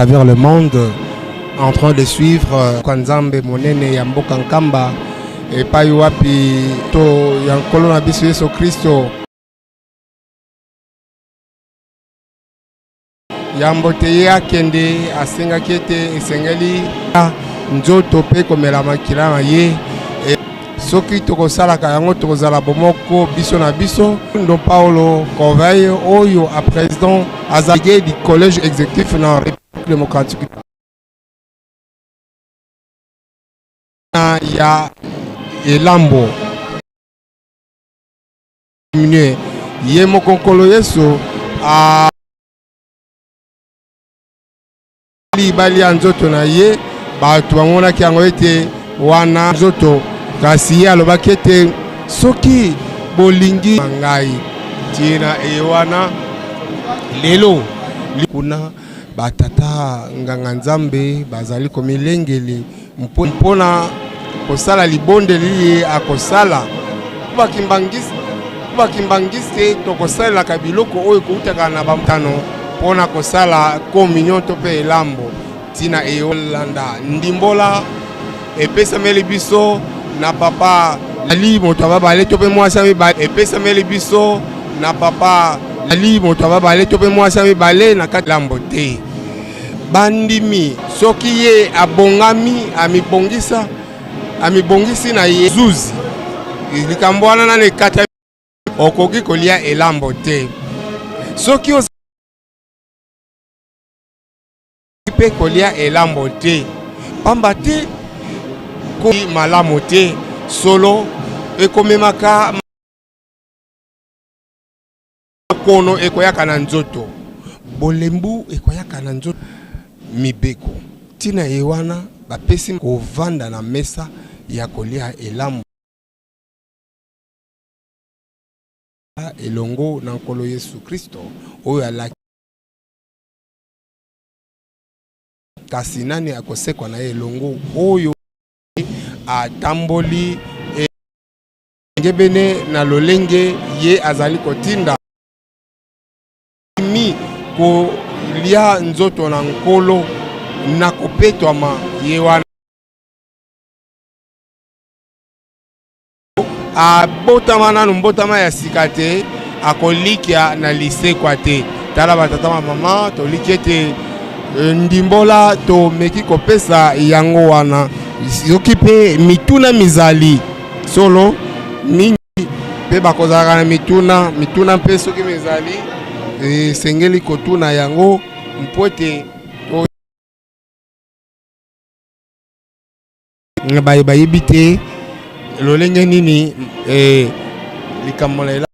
travers le monde en train de suivre euh, Nzambe monene ya mboka Nkamba epai wapi to ya nkolo na biso Yesu Kristo yambo te ye akende asengaki ete esengeli nzoto mpe komela makila na ye e, soki tokosalaka yango tokozala bomoko biso na biso ndo paulo corveille oyo a président azali du collège exécutif na république démocratique ya elambo diminue ye moko nkolo yesu a balia nzoto na ye bato bamonaki yango ete wana nzoto kasi ye alobaki ete soki bolingi ngai ntina eye wana lelo kuna batata nganga nzambe bazali komilengeli mpo na kosala libondeli ye akosala bakimbangiste tokosalelaka biloko oyo ekoutaka na bamtano mpo na kosala communion to mpe elambo ntina eyolanda ndimbola epesameli biso na papa ali moto ya babale to mpe mwasi ya mibale epesameli biso na papa ali moto ya babale to mpe mwasi ya mibale na kati lambo te Bandimi soki ye abongami amibongisa amibongisi na ye zuzi likambo wana nano ekata okoki kolia elambo te soki oza mpe kolia elambo te pamba te ko malamu te solo ekomemaka Bokono ekoyaka na nzoto, bolembu ekoyaka na nzoto. Mibeko ntina ye wana bapesi kovanda na mesa ya kolia elambo elongo na Nkolo Yesu Kristo oyo alaki. Kasi nani akosekwa na ye elongo oyo atamboli Engebene na lolenge ye azali kotinda mi kolia nzoto na Nkolo na kopetwama ye wana abotama nanu mbotama ya sika te akolikia na lisekwa te. Tala batata ba mama, toliki ete eh, ndimbola tomeki kopesa yango wana. Soki mpe mituna mizali solo mingi mpe bakozalaka na mituna mituna mpe soki mizali esengeli kotuna yango mpo ete baye bayebi te lolenge nini eh, likambo na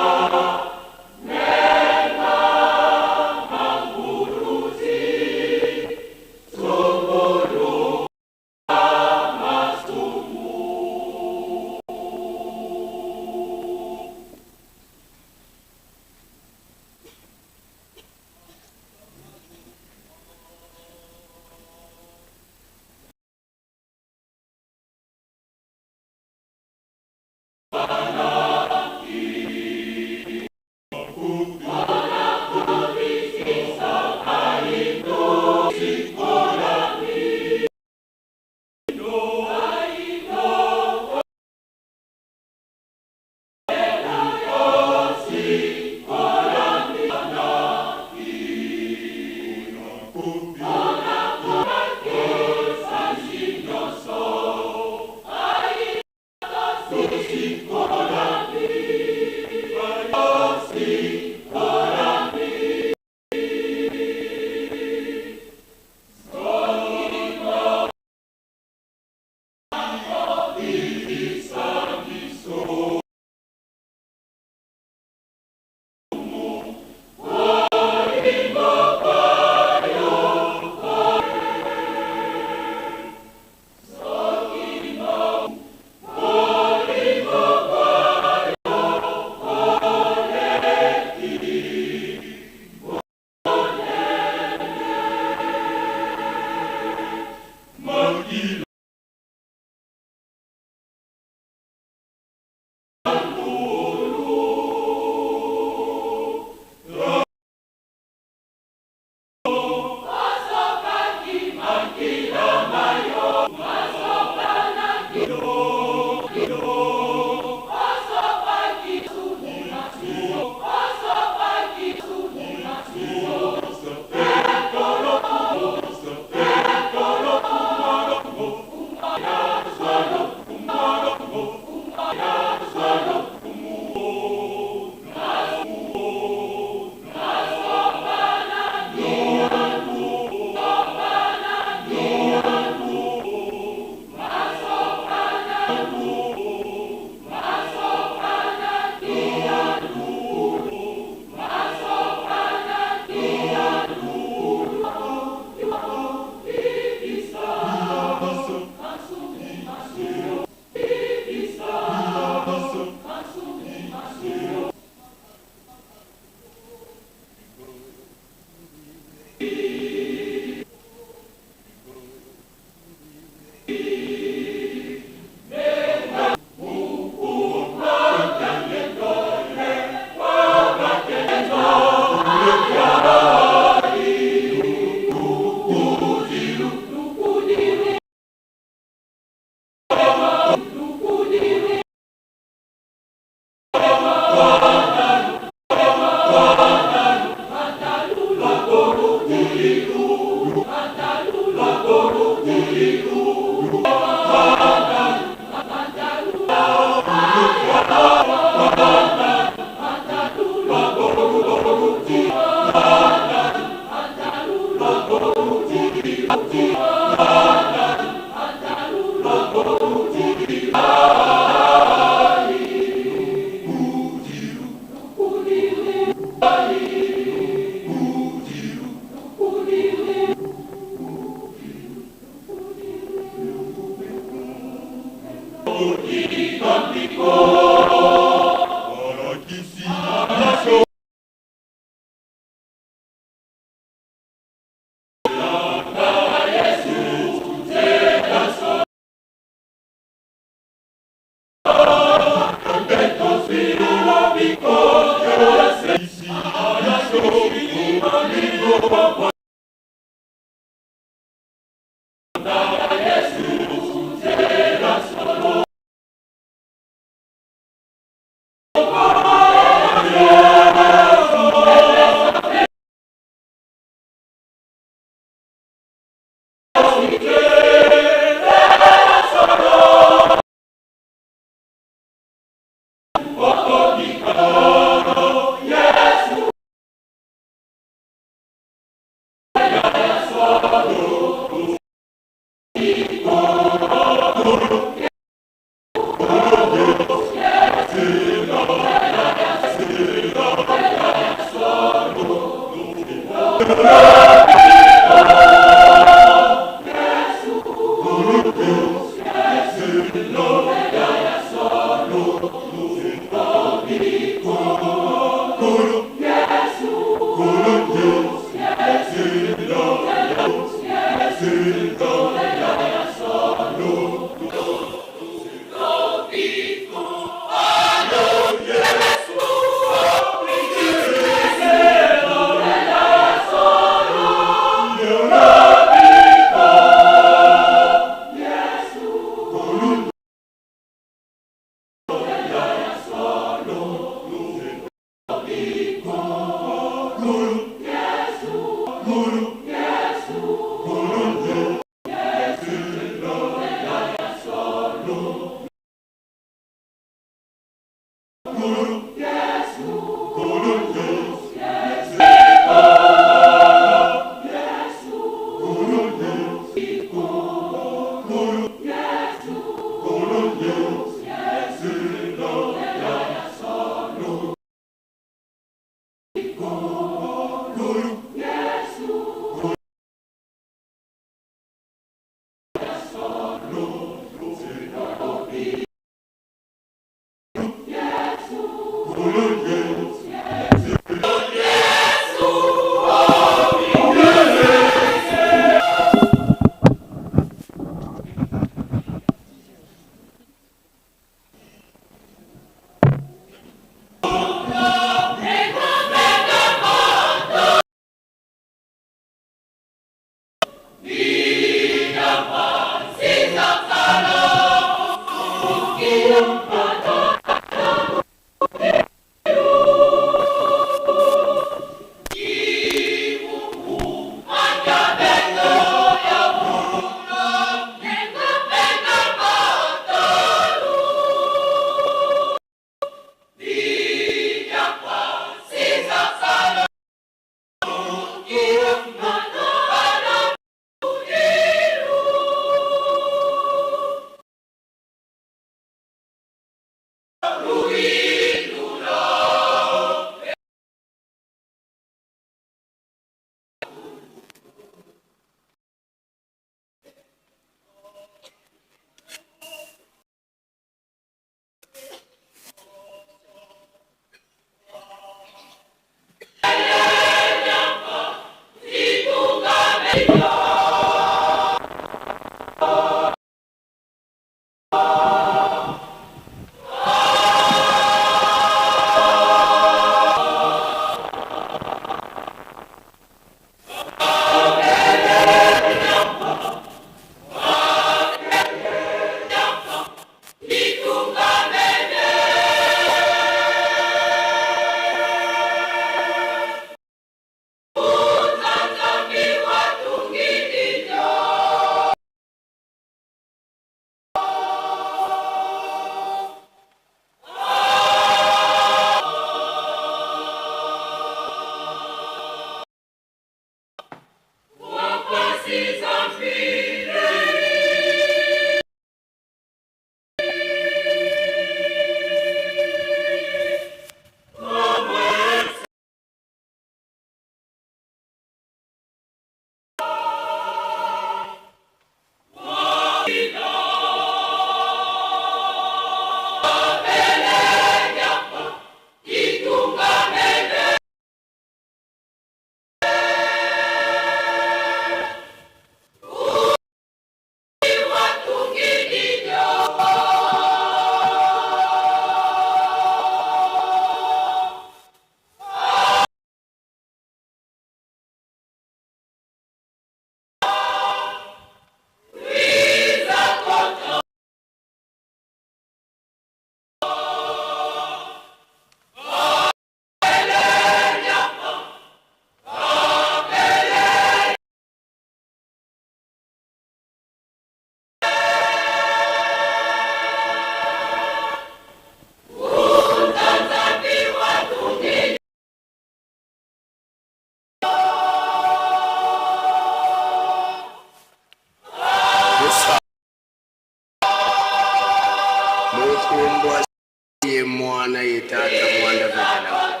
Mwanda velela.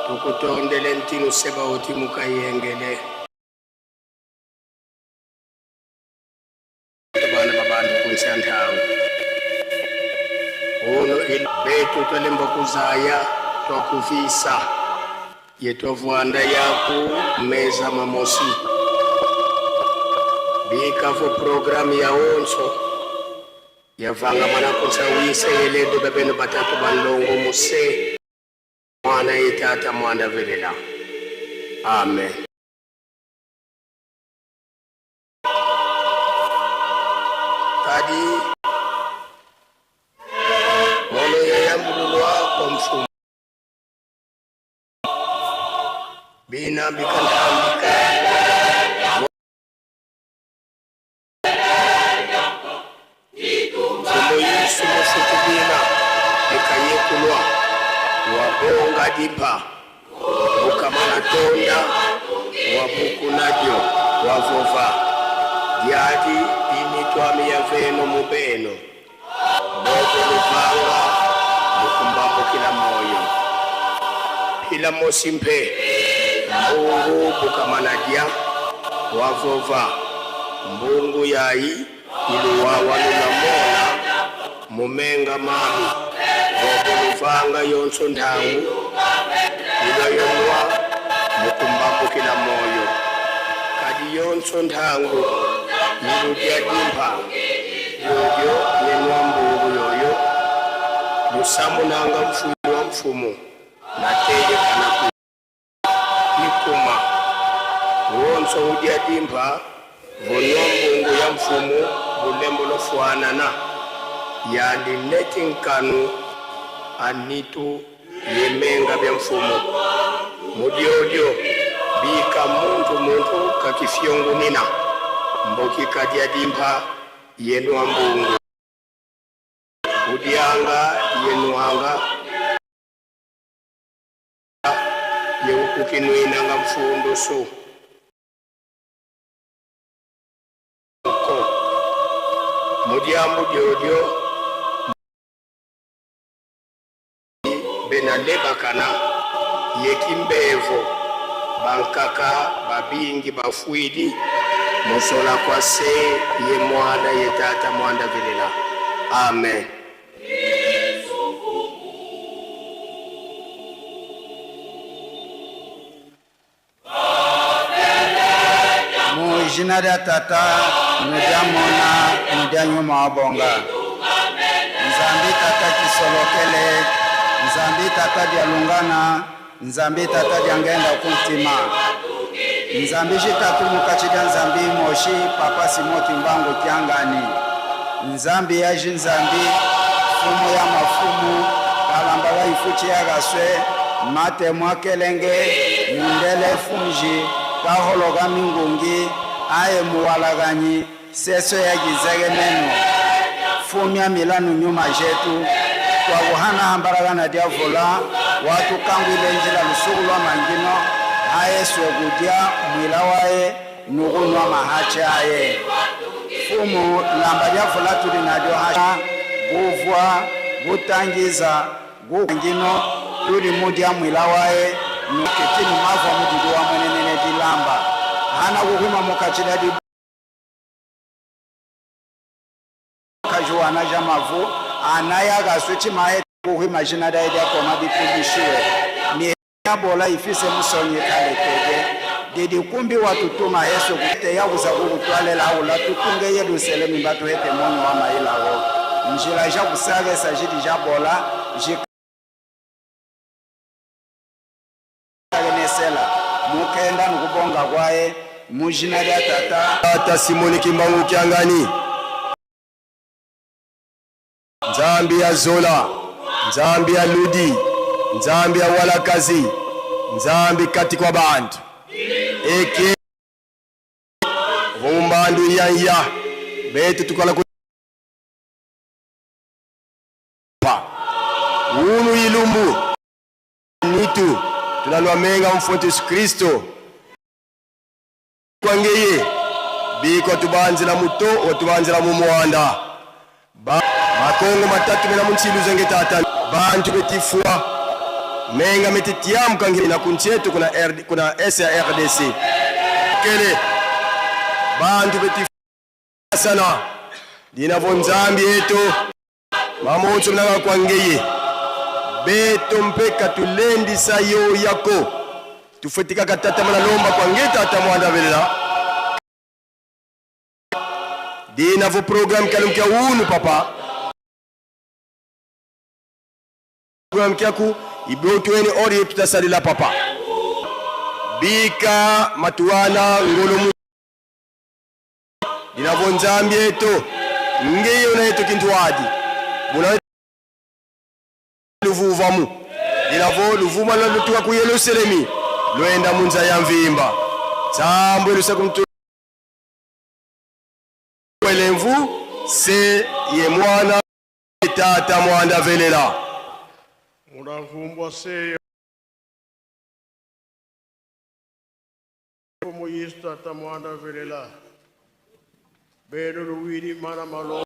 Tukutondele ntinu sebaoti mukayengele. Bana babantu kunsyantawo. Uno betu twelemba kuzaya twakuvisa yetwavwanda yaku meza mamosi bikavo programu ya onso yavanga mana kunsawise yeledo bebeno batatu balongo muse mwana yetata mwanda velela. Amen. Kadi mono yayambululwa kwa mfumo bina bikantambika mfumo Yesu mufutu bina bikayekulwa wabonga dipa bukamana tonda wabukunadyo wavova diadi initwami ya veno mubeno bobo luvanga bukumbambukila moyo pila mosi mpe mbungu bukamanadya wavova mbungu yayi iluwawa lunamona mumenga mami bobo luvanga yonso ntangu iloyonwa mukumbambukila moyo kadi yonso ntangu iludya dimpa yoyo yenwa mbungu yoyo lusamunanga mfuyi wa mfumu nateye kana ikuma wonso udya dimpa vonwa mbungu ya mfumu bulembo lofwanana yandi neti nkanu anitu yemenga bya mfumu mudyodyo bika muntu muntu kakifyongunina mboki kadya dimpa yenwa mbungu udyanga yenwanga yeukukinwinanga mfundusu ko mudyambu dyodyo benalebakana yekimbevo bankaka babingi bafwidi musola kwa se ye mwana ye tata mwanda velela. Amen. Mu jina lya tata nudya mona nudya nyuma wa bonga nzambi tata kisolokele nzambi tata dya lungana nzambi tata dya ngenda kuntima nzambi jitatu mukachi dya nzambi moshi papa Simon Kimbangu Kiangani nzambi yaji nzambi fumu ya mafumu kalamba la ifuchi ya gaswe mate mwakelenge mundele funji kahologa mingungi aye muwalaganyi seso ya gizege meno fumya milanu nyuma jetu kwa kuhana hambaragana diavola watu kangwile njila lusuku lwa mangino aye swekudya mwila waye nukunwa mahache aye fumu lamba diavola tuli nadyo ha guvwa gutangiza gungino tuli mudya mwila waye nuketini mava mudidi wa mwenenene dilamba hana kuhuma mukachila di kajuwana ja mavu anaya gaswichi maye kuhima jina da ida koma bipubishiwe ni bola ifise musonye kale tege didi kumbi watutuma Yesu kute yabuza kukutwalela ula tutunge Yerusalemu mbatu hete mono wa mailawo njila ja kusage sajidi ja bola jikanesela mukenda nukubonga kwaye mujina lya tata Tata Simoni Kimbangu Kiangani Nzambi ya Zola Nzambi ya Ludi Nzambi ya Walakazi Nzambi kati kwa bantu eke vumbandu yanya betu tukala pa unu ilumbu nitu tunalwa menga mfonte Yesu Kristo kwangeye biko tubanzila muto otubanzila mu mwanda ba makongo matatu mena munsilu zenge tata Bantu betifua menga metitiamu kangili na kunchetu kuna RD, kuna S ya RDC kele bantu betifua sana dinavo nzambi yetu mamotso mnaka kwangeye beto mpe katulendisa yo yako tufwetikaka tata mana lomba kwange tata mwanda velela dinavo programme kalumkia unu papa programme kyaku ibotweni ori tutasalila papa bika matuwana ngolo mu dinavo nzambi eto ngeyo na yetu kintu wadi buna luvuvamu dinavo luvuma lwa ku Yerusalemi lwenda munza ya mvimba tsambwe lusaku mtu elemvu se ye mwana tata mwanda velela Muravumbwa seyo Mfumu Yesu tata mwanda velela beno luwili mana malo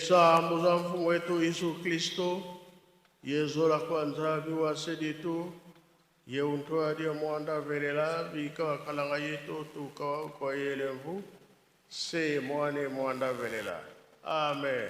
Entsambo za mfumu wetu Yesu Kristo yezola kwa nzambi wa seditu ye untoa mwanda velela bika wakalanga yetu tukawa kwa yelemvu se mwane mwanda velela. Amen.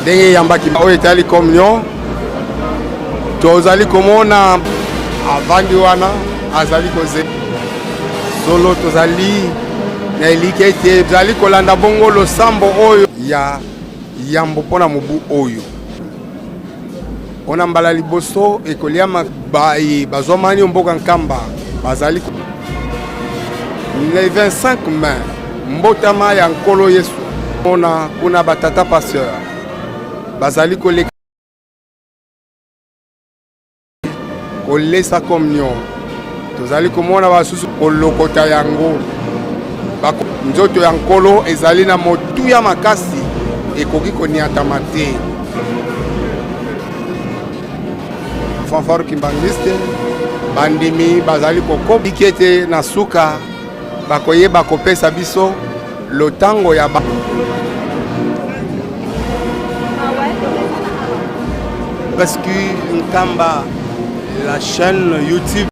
Ndenge eyambaki oyo etali communion, tozali komona avandi wana azali kozela solo. Tozali na elikya ete ezali kolanda bongo losambo oyo ya yambo mpo na mobu oyo. Mpo na mbala liboso ekoliama baye bazwamani mboka Nkamba bazali le 25 mai, mbotama ya Nkolo Yesu. Mona kuna batata pasteur bazali koleka kolesa communion, tozali komona basusu kolokota yango. Nzoto ya Nkolo ezali na motuya makasi, ekoki koniatama te. Fanfare Kimbanguiste, bandimi bazali kokobiki ete na suka bakoyeba kopesa biso lotango ya ba Rescue Nkamba, la chaîne YouTube.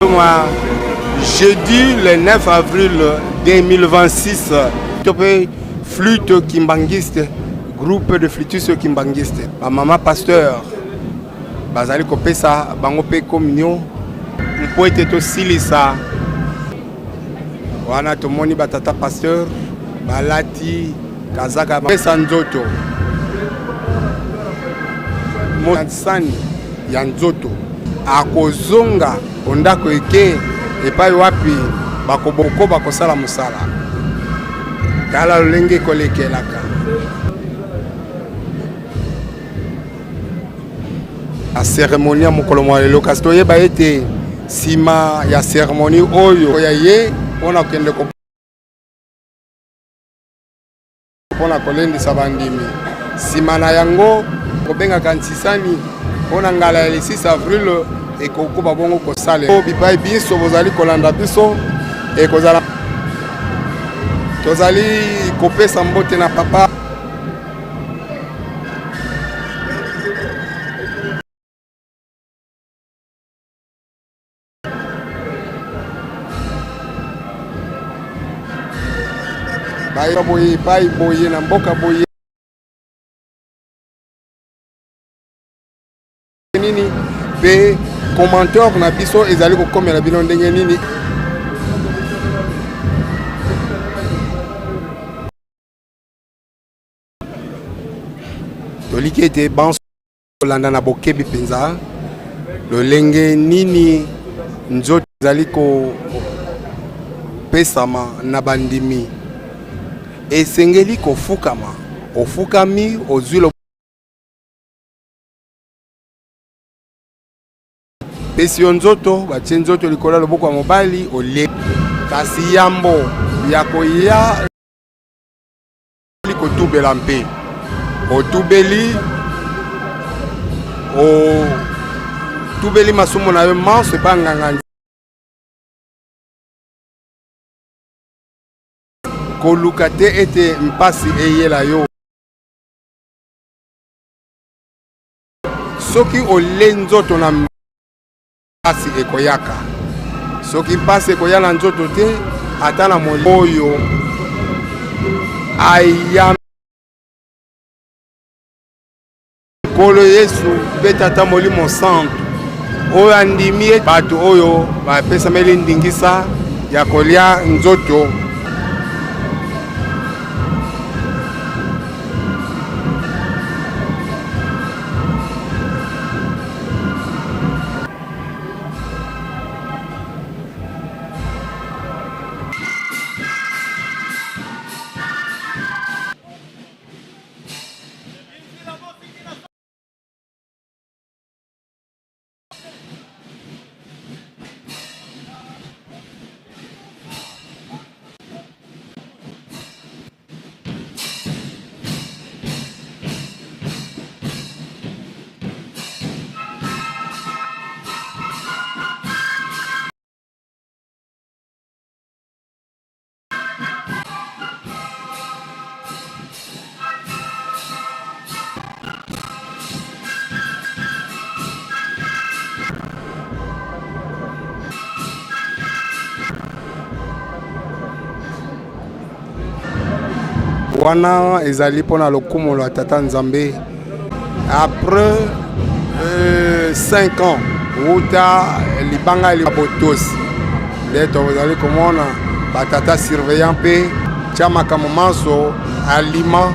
Moi, jeudi le 9 avril 2026, topé flûte kimbanguiste, groupe de flûtistes kimbanguiste, ba maman pasteur bazali kopesa bango mpe communion mpo ete tosilisa wana. Tomoni batata pasteur balati kazaka, pesa nzoto sani ya nzoto, akozonga ondako eke epai wapi bakobokoba kosala mosala. Tala lolenge ekolekelaka na cérémonie ya mokolo mwa lelo. Kasi toyeba ete nsima ya cérémonie oyo ya ye mpona kokende mpona kolendisa bandimi, nsima na yango kobengaka ntisani mpona ngala ya le 6 avril ekokoba bongo kosalela bipai biso bozali kolanda biso. Ekozala tozali kopesa mbote na papa baye boye epai boye na mboka boye nini, mpe commentaire na biso ezali kokomela bino ndenge nini. Toliki ete banso kolanda na bokebi mpenza lolenge nini nzoto ezali kopesama na bandimi. Esengeli kofukama, ofukami, ozwi pesi yo nzoto, batie nzoto likolo ya loboko ya mobali, olie. Kasi yambo ya koya kotubela, mpe otubeli, otubeli masumu na yo manso epai nganga. Koluka te ete mpasi eyela yo. Soki ole nzoto na mpasi ekoyaka, soki mpasi ekoya na nzoto te, ata na molimo oyo aya Nkolo Yesu mpe Tata Molimo Santu oyo andimi bato oyo bapesameli ndingisa ya kolia nzoto. Wana ezali mpo na lokumu lwa Tata Nzambe. Après 5 ans wuta libanga ya botosi nde tozali komona batata surveillant mpe tya makambo manso alima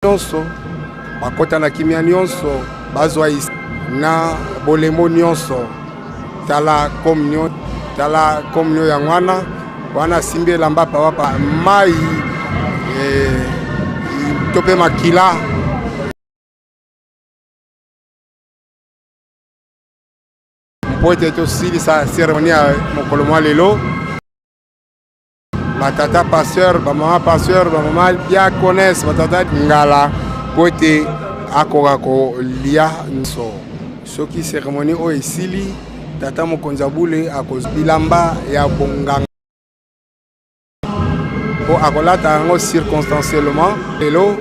nyonso bakota na kimia nyonso bazwa na bolembo nyonso. Tala communion, tala communion yango wana wana asimbi elamba pawapa mai eh, to mpe makila. Mpo ete tosilisa cérémonie ya mokolo mwa lelo, batata pasteur, bamama pasteur, bamama diaconesse, batata ngala, mpo ete akoka kolia nso. Soki cérémonie oyo esili, tata mokonzi ya bule akozwa bilamba ya bonganga mpo akolata yango circonstanciellement lelo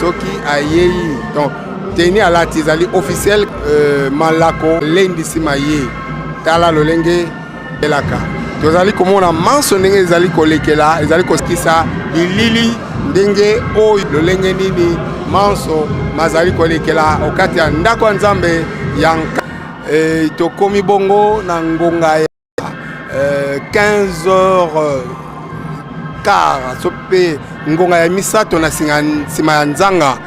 soki ayei. Donc teni alati ezali officiel, malako lendisi maye. Tala lolenge elaka tozali komona manso ndenge ezali kolekela, ezali kosikisa bilili ndenge oyo lolenge nini manso mazali kolekela okati ya ndako ya Nzambe ya nka. Tokomi bongo na ngonga ya 15 heures quart so mpe ngonga ya misato na nsima ya nzanga,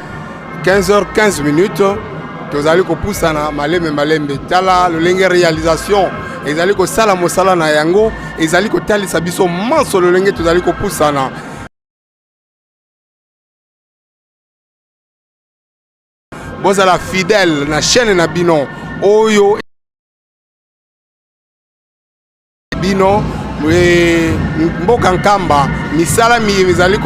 15 heures 15 minutes. Tozali kopusana malembe malembe. Tala lolenge réalisation ezali kosala mosala na yango, ezali kotalisa biso manso lolenge tozali kopusana. Bozala fidèle na chaîne na bino oyo bino mboka Nkamba, misala miye mizali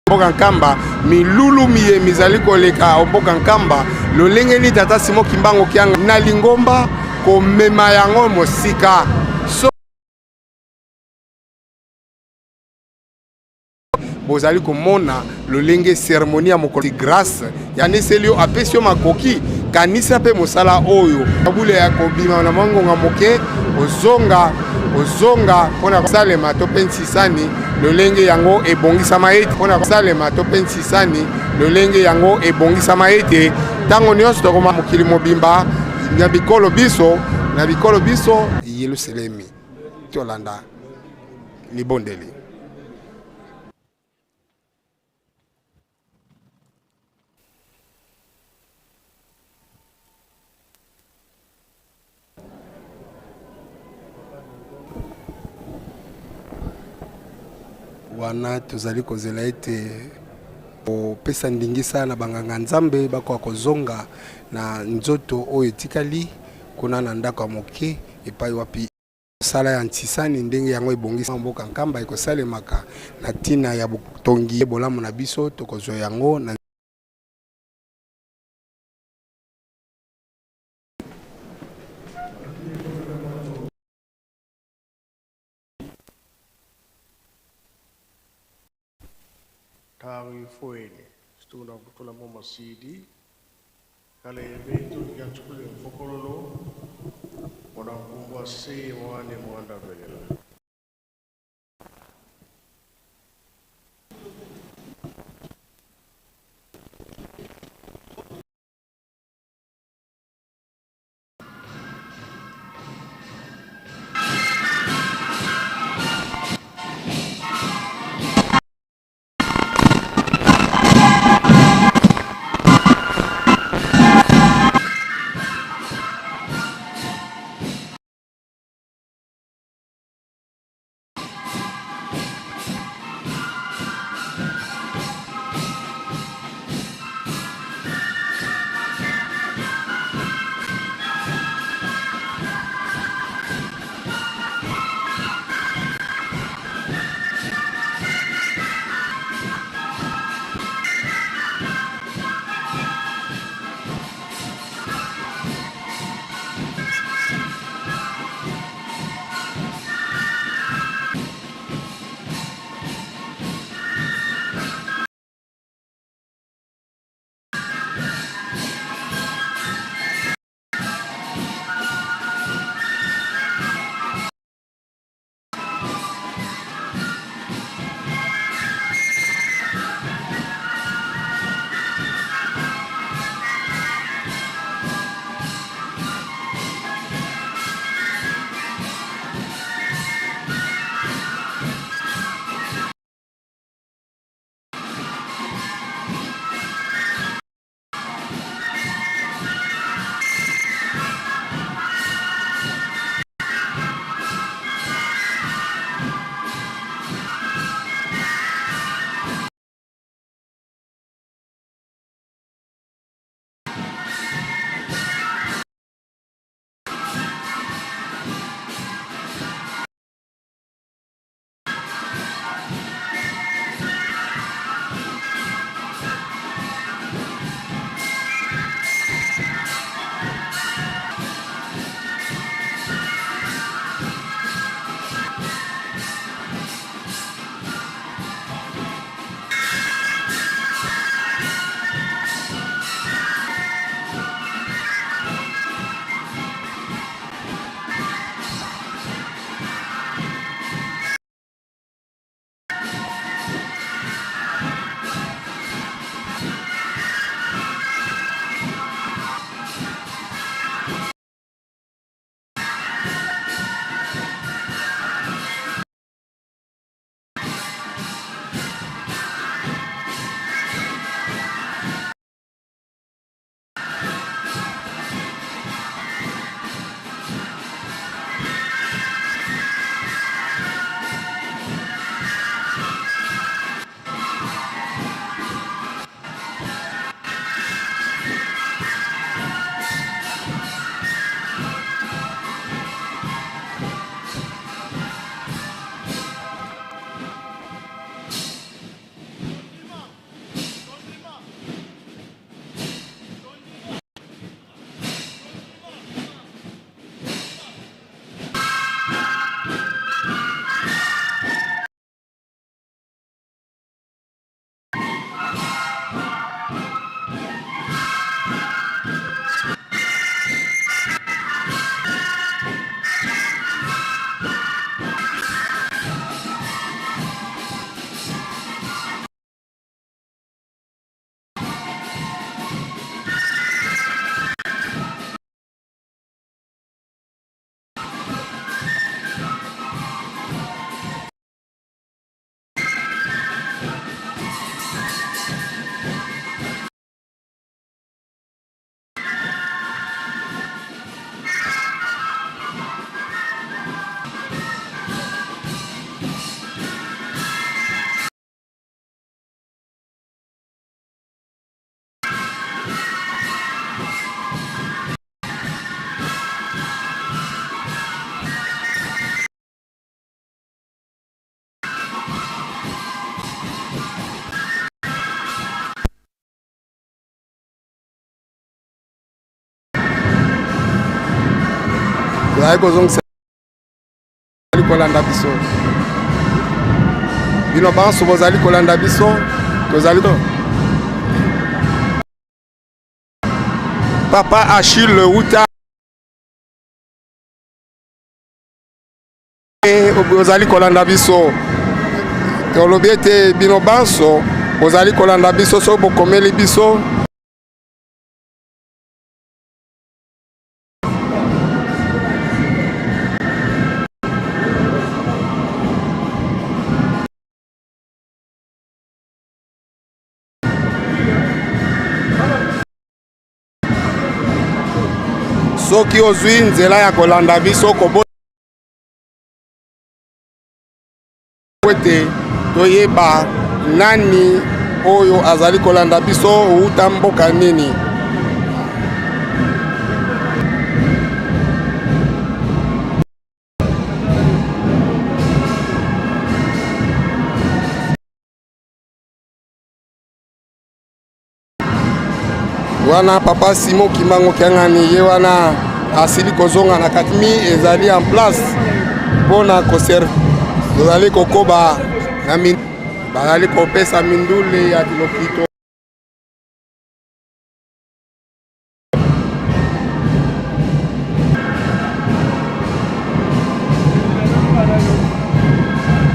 mboka Nkamba, milulu miye mizali koleka mboka Nkamba, lolenge nini tata Simon Kimbangu Kianga na lingomba komema yango mosika. So bozali komona lolenge cérémonie ya mokolo grâce yaniseli yo, apesi yo makoki. Kanisa mpe mosala oyo bule ya kobima na mwa ngonga moke, ozonga ozonga mpona kosalema to mpe nsisani lolenge yango ebongisama ete mpona kosalema to mpe nsisani lolenge yango ebongisama ete ntango nyonso tokoma mokili mobimba na bikolo biso, na bikolo biso Yelusalemi. Tolanda libondeli. Wana tozali kozela ete kopesa ndingisa na banganga Nzambe bakoka kozonga na nzoto oyo etikali kuna na ndako ya moke epai wapi mosala ya ntisani ndenge yango ebongisi mboka Nkamba ekosalemaka na ntina ya botongi bolamu na biso. Tokozwa yango na Tango ifueni situna kutula mo masidi kale betu dikanchukule mfokololo mwana mkumbwa se mwane mwanda velela. Tozali kozongisa kolanda biso. Bino banso bozali kolanda biso, tozali Papa Achille Wuta ozali kolanda biso tolobi ete bino banso bozali kolanda biso soki bokomeli biso soki ozwi nzela ya kolanda biso kobo ete toyeba nani oyo azali kolanda biso uta mboka nini. Wana papa Simon Kimbangu Kiangani ye wana asili kozonga na kati mi ezali en place mpo na koservi. Tozali kokoba na mi bazali kopesa mindule ya lokito.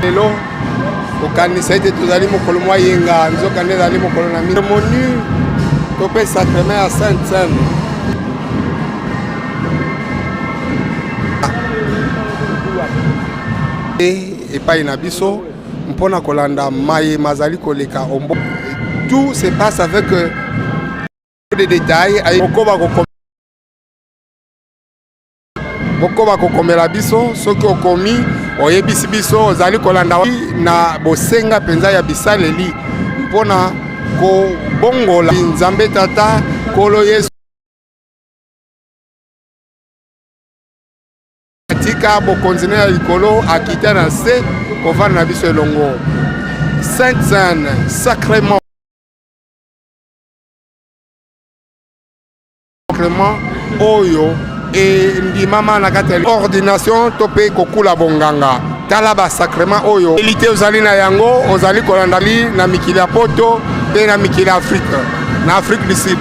Lelo kokanisa ete tozali mokolo mwa yenga, nzokande ezali mokolo na monu to mpe sacrement ya Sainte Seine. Epai na biso mpo na kolanda maye mazali koleka ombo tout se passe avec de détails okoba bokoba kokomela biso soki okomi oyebisi biso ozali kolanda na bosenga mpenza ya bisaleli mpo na kobongola Nzambe Tata Nkolo Yesu atika bokonzi na ya likolo akita na se kovanda na biso elongo. Sainte Seine sacrement Sacrement oyo endimama na kati ya ordination to mpe kokula bonganga. Tala ba sacrement oyo elite ozali na yango, ozali kolanda li na mikili ya poto mpe na mikili ya Afrique, na Afrique du Sud.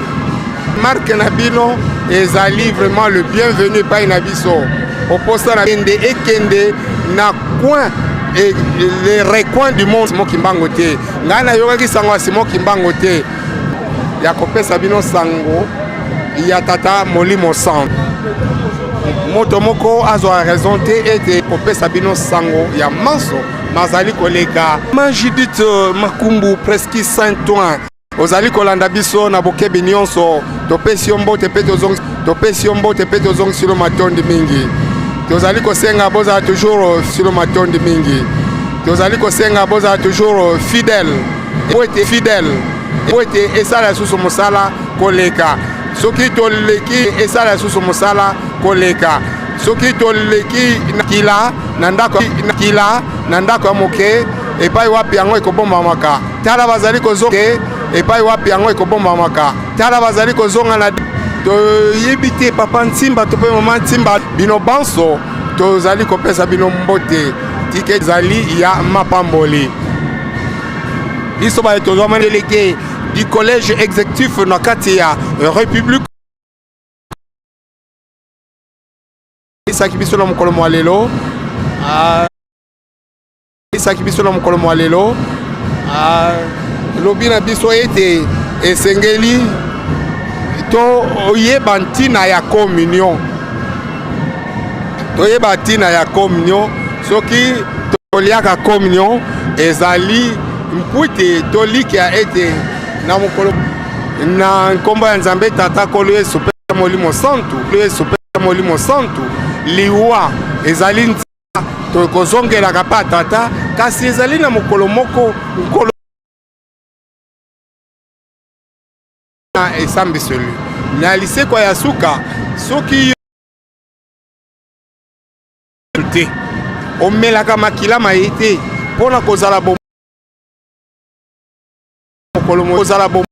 Marque na bino ezali vraiment le bienvenu epai na biso. Oposa na kende ekende na coin et les recoins du monde. Simon Kimbangu te, ngai nayokaki sango ya Simon Kimbangu te. ya kopesa bino sango ya tata molimo santo moto moko azwa raison te ete kopesa bino sango ya manso mazali koleka. Ma Judith Makumbu Preski Saint-Ouen, ozali kolanda biso na bokebi nyonso, topesi yo mbote mpe tozongi topesi yo mbote mpe tozongisi yo matondi mingi. Tozali kosenga bozala toujours silo matondi mingi. Tozali kosenga bozala toujours fidèle po ete fidèle po ete esala lisusu mosala koleka soki toleki esala lisusu mosala koleka soki toleki na kila na ndako na kila na ndako ya moke epai wapi yango ekobombamaka tala bazali kozonga epai wapi yango ekobombamaka tala bazali kozonga na toyebi te papa Nsimba to mpe mama Nsimba bino banso tozali kopesa bino mbote tika ezali ya mapamboli biso baye tozwama delege du collège exécutif na kati ya république esaki biso na mokolo mwa lelo esaki biso na mokolo mwa lelo lobi na biso ete esengeli toyeba ntina ya communion toyeba ntina ya communion soki toliaka communion ezali mpo ete tolikia ete na mokolo na nkombo ya Nzambe Tata Nkolo Yesu mpe Molimo Santu Yesu mpe Molimo Santu liwa ezali nzela tokozongelaka mpe Tata kasi ezali na mokolo moko Nkolo na esambiseli na lisekwa ya suka soki yo te omelaka makila ma ye te mpo na kozala bo mokolo kozala bo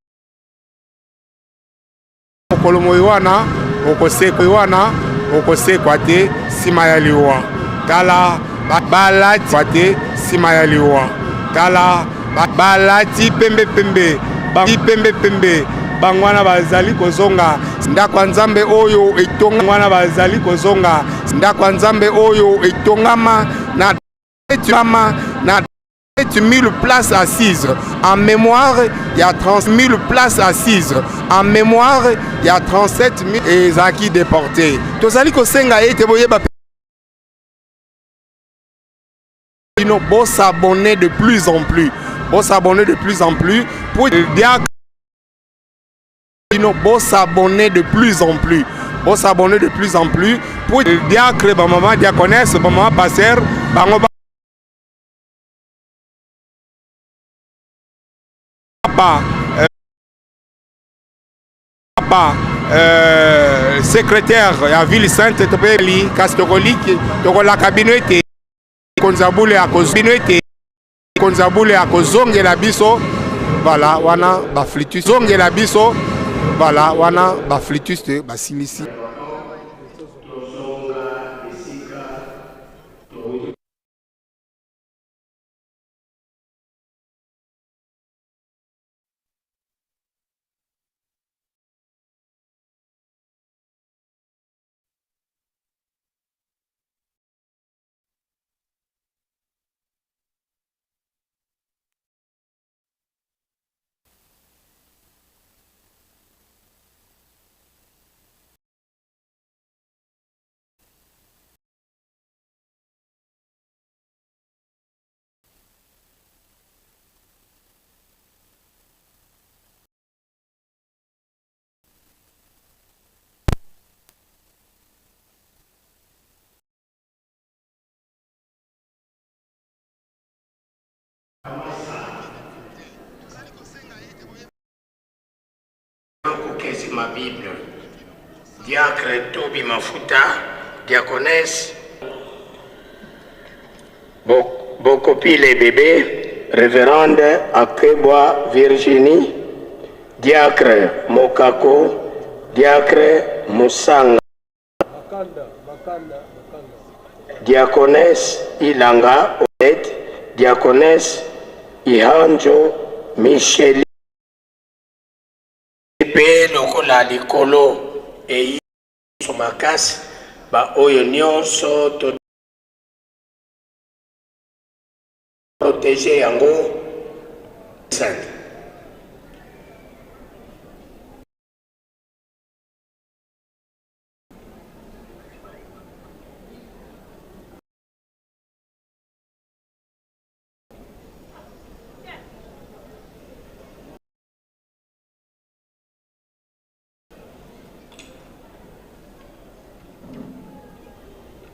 mokolo moye wana okosekwa wana Okosekwa te nsima ya liwa. Tala, balati te nsima ya liwa. Tala, balati pembe pembe, pembe pembe. Bango wana bazali kozonga ndako ya Nzambe oyo etonga wana bazali kozonga ndako ya Nzambe oyo etongama na na 000 places assises en mémoire ya 30 000 places assises en mémoire ya 37 000 ezalaki déporté. Tozali kosenga ete boyeba bino bosabonner de plus en plus, bosabonner de plus en plus pour diacre bino bosabonner de plus en plus, bosabonner de plus en plus pour diacre, ba maman diaconesse, ba maman pasteur, bango ba ba secrétaire ya ville sainte topeli kasi tokoliki tokolaka bino ete konza bule akozwa bino ete konza bule akozongela biso. Voilà, wana ba flitus zongela biso. Voilà, wana ba flitus basilisi. Kokezi ma Bible. Diacre Tobi Mafuta, diaconesse Bokopile Bebe, Révérende Akebwa Virginie, Diacre Mokako, Diacre Musanga, Diaconesse Ilanga Odette, Diaconesse Ihanjo Michel. Mpe lokola likolo eyi makasi, ba oyo nyonso to protéger yango sainte.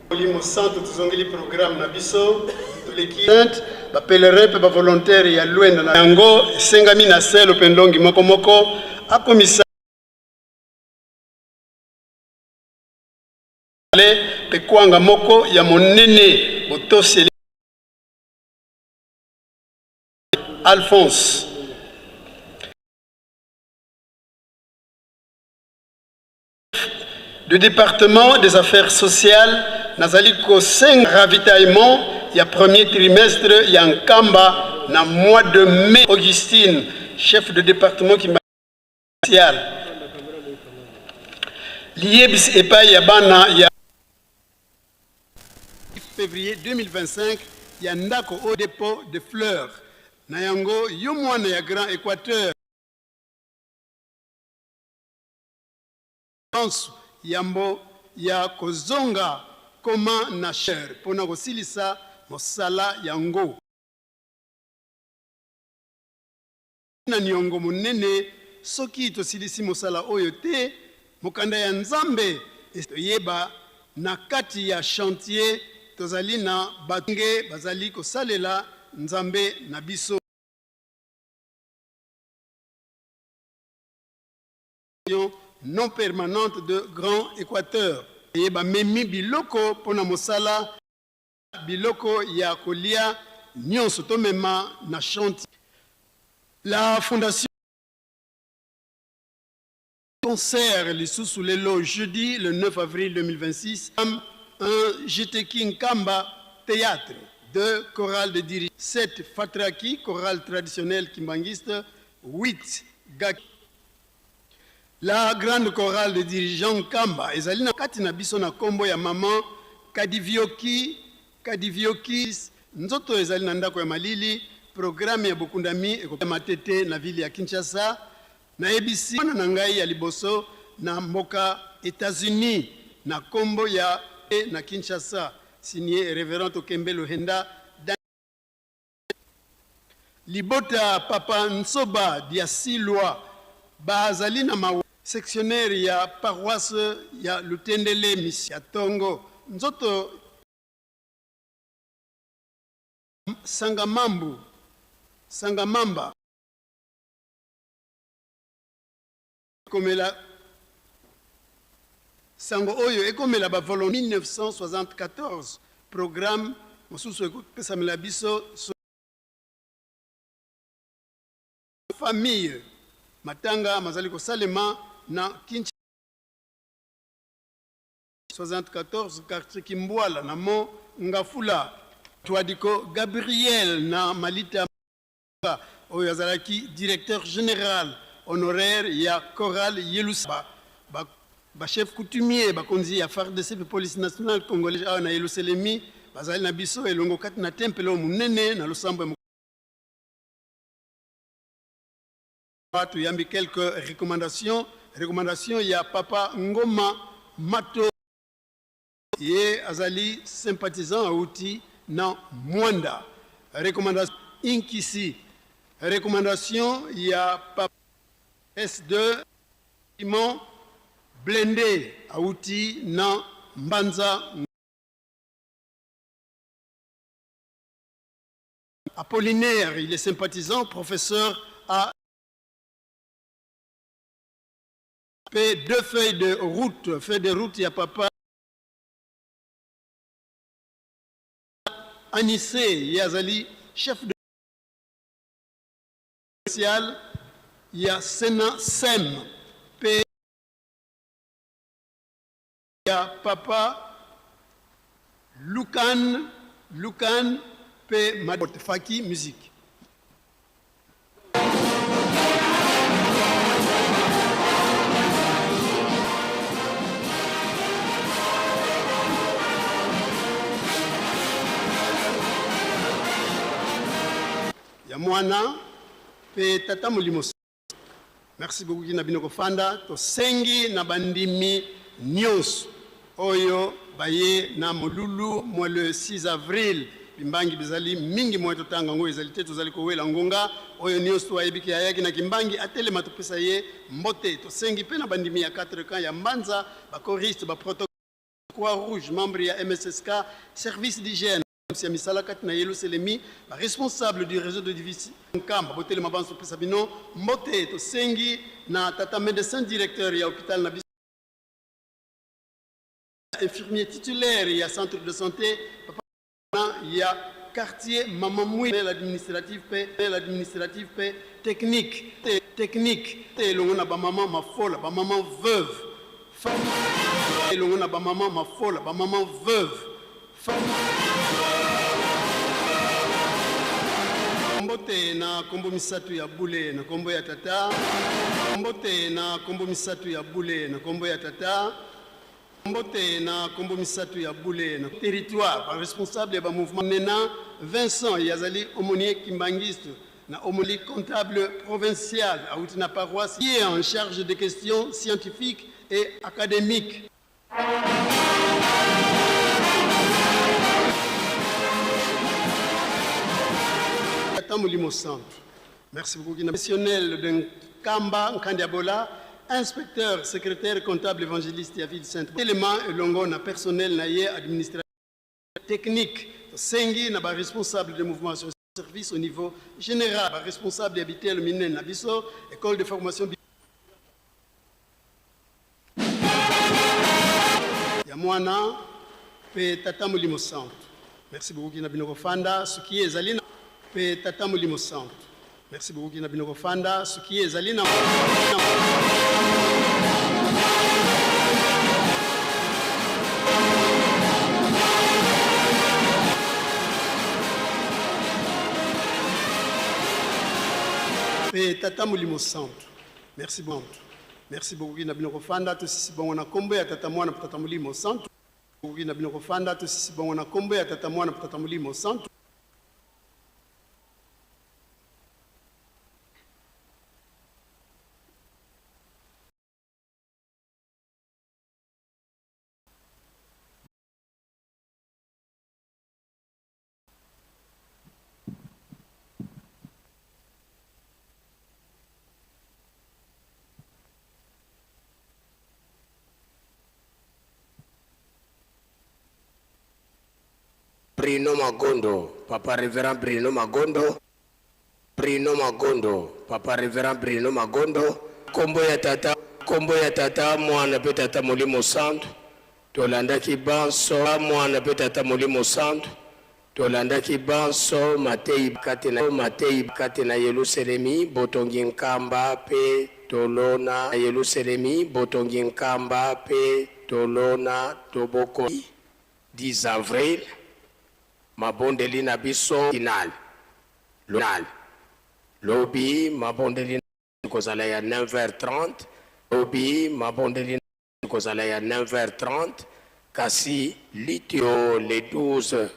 Molimo Santo, tozongeli programme na biso, toleki sainte ba pèlerin mpe ba volontaire ya Luenda na yango esengami na selo mpe ndongi moko moko akomisa mpe kwanga moko ya monene botoseli Alphonse. Du département des affaires sociales nazali kosenga ravitaillement ya premier trimestre ya Nkamba na mois de mai. Augustine, chef de département social, liyebisi epai ya bana ya février 2025 ya ndako au dépôt de fleurs na yango yo mwana ya Grand Équateur yambo ya kozonga koma na cher mpona kosilisa mosala yango. Na niongo monene soki tosilisi mosala oyo te. Mokanda ya Nzambe toyeba na kati ya chantier tozali na bato bazali kosalela Nzambe na biso. Non permanente de Grand Équateur eye bamemi biloko mpona mosala, biloko ya kolia nyonso tomema na chantier. La fondation Concert lisusu lelo jeudi le 9 avril 2026 1 GTK Nkamba Theatre 2 Chorale de Diri 7 Fatraki Chorale traditionnelle kimbanguiste 8 Gaki La grande chorale de dirigeants Nkamba ezali na kati na biso na kombo ya maman Kadivioki Kadivioki nzoto ezali na ndako ya malili programme ya bokundami eko Matete na ville ya Kinshasa Nayebisi mwana na ngai ya liboso na mboka Etats-Unis na kombo ya na Kinshasa, signe Reverend Tokembe Lohenda Dan. Libota Papa Nsoba Diasilwa bazali na mawa. Sectionnaire ya paroisse ya Lutendele Mission ya tongo nzoto Sangamambu Sangamamba. Komela sango oyo ekomela ba volo 1974 programme mosusu ekopesamela biso famille matanga mazali kosalema na Kinshasa 74 quartier Kimbwala na Mont Ngafula Twadiko Gabriel na Malita oyo azalaki directeur general honoraire ya chorale Yelusa ba, ba chef coutumier bakonzi ya FARDC mpe police nationale congolaise awa na Yelusalemi bazali na biso elongo kati na tempelo monene na losambo ya toyambi quelques recommandations recommandation ya papa Ngoma Mato Ye azali sympathisant awuti na Mwanda. Recommandation Inkisi. Recommandation ya Papa S2 Simon Blende awuti na Mbanza. Apollinaire, il est sympathisant, professeur à Pe deux feuilles de route, feuille de route ya papa Anise, ye azali chef de social ya Sena Sem pe ya papa Lukan Lukan pe Faki musique. Ya mwana pe tata molimo. Merci beaucoup na bino kofanda. Tosengi na bandimi nyonso oyo baye na molulu mwa le 6 avril. Bimbangi bizali mingi mwa totanga yango ezali te, tozali kowela ngonga. Oyo nyonso ayebi ke ayaki na Kimbangi atelema topesa ye mbote. Tosengi pe na bandimi ya 4 camps ya Mbanza, ba choristes, ba protocole Croix Rouge, membre ya MSSK, service d'hygiène ya misala kati na Yelusalemi, ba responsable du réseau de division Nkamba, botelema banso topesa bino mbote. Tosengi na tata médecin directeur ya hôpital na biso, infirmier titulaire ya centre de santé papa ya quartier Mama Mwi, l'administratif pe l'administratif pe technique te technique te elongo na ba maman mafola ba maman veuve elongo na ba maman mafola ba maman veuve. Mbote na kombo misato ya bule na kombo ya tata. Mbote na kombo misato ya bule na kombo ya tata. Mbote na kombo misato ya bule na territoire ba responsable ya ba mouvement nena Vincent yazali aumônier kimbanguiste na aumônier comptable provincial awuti na paroisse qui est en charge des questions scientifiques et académiques. Tata Molimo Santu. Merci beaucoup. Professionnel de Nkamba, Nkandiabola, inspecteur, secrétaire, comptable, évangéliste ya ville sainte. Telema elongo na personnel na ye administratif technique. Sengi na ba responsable de mouvement sur service au niveau général, ba responsable ya bitelo minene na biso, école de formation ya mwana pe tata Molimo Santu. Merci beaucoup na bino kofanda soki ezali na pe tata Molimo Santu. Merci beaucoup na bino kofanda soki ezali na. Mpe Tata Molimo Santu. Merci beaucoup. Merci beaucoup na bino kofanda tosisi bongo na kombo ya Tata Mwana mpe Tata Molimo Santu. Na bino kofanda tosisi bongo na kombo ya Tata Mwana mpe Tata Molimo Santu. Bruno Magondo, Papa Reverend Bruno Magondo, Bruno Magondo, Papa Reverend Bruno Magondo, kombo ya tata, kombo ya tata mwana pe tata molimo santu, tolandaki banso mwana pe tata molimo santu, tolandaki banso mateyi kati na mateyi kati na Yelusalemi, botongi nkamba pe tolona Yelusalemi, botongi nkamba pe tolona toboko 10 avril mabondeli na biso final final lobi mabondeli kozala ya 9h30 lobi mabondeli kozala ya 9h30 kasi litio le 12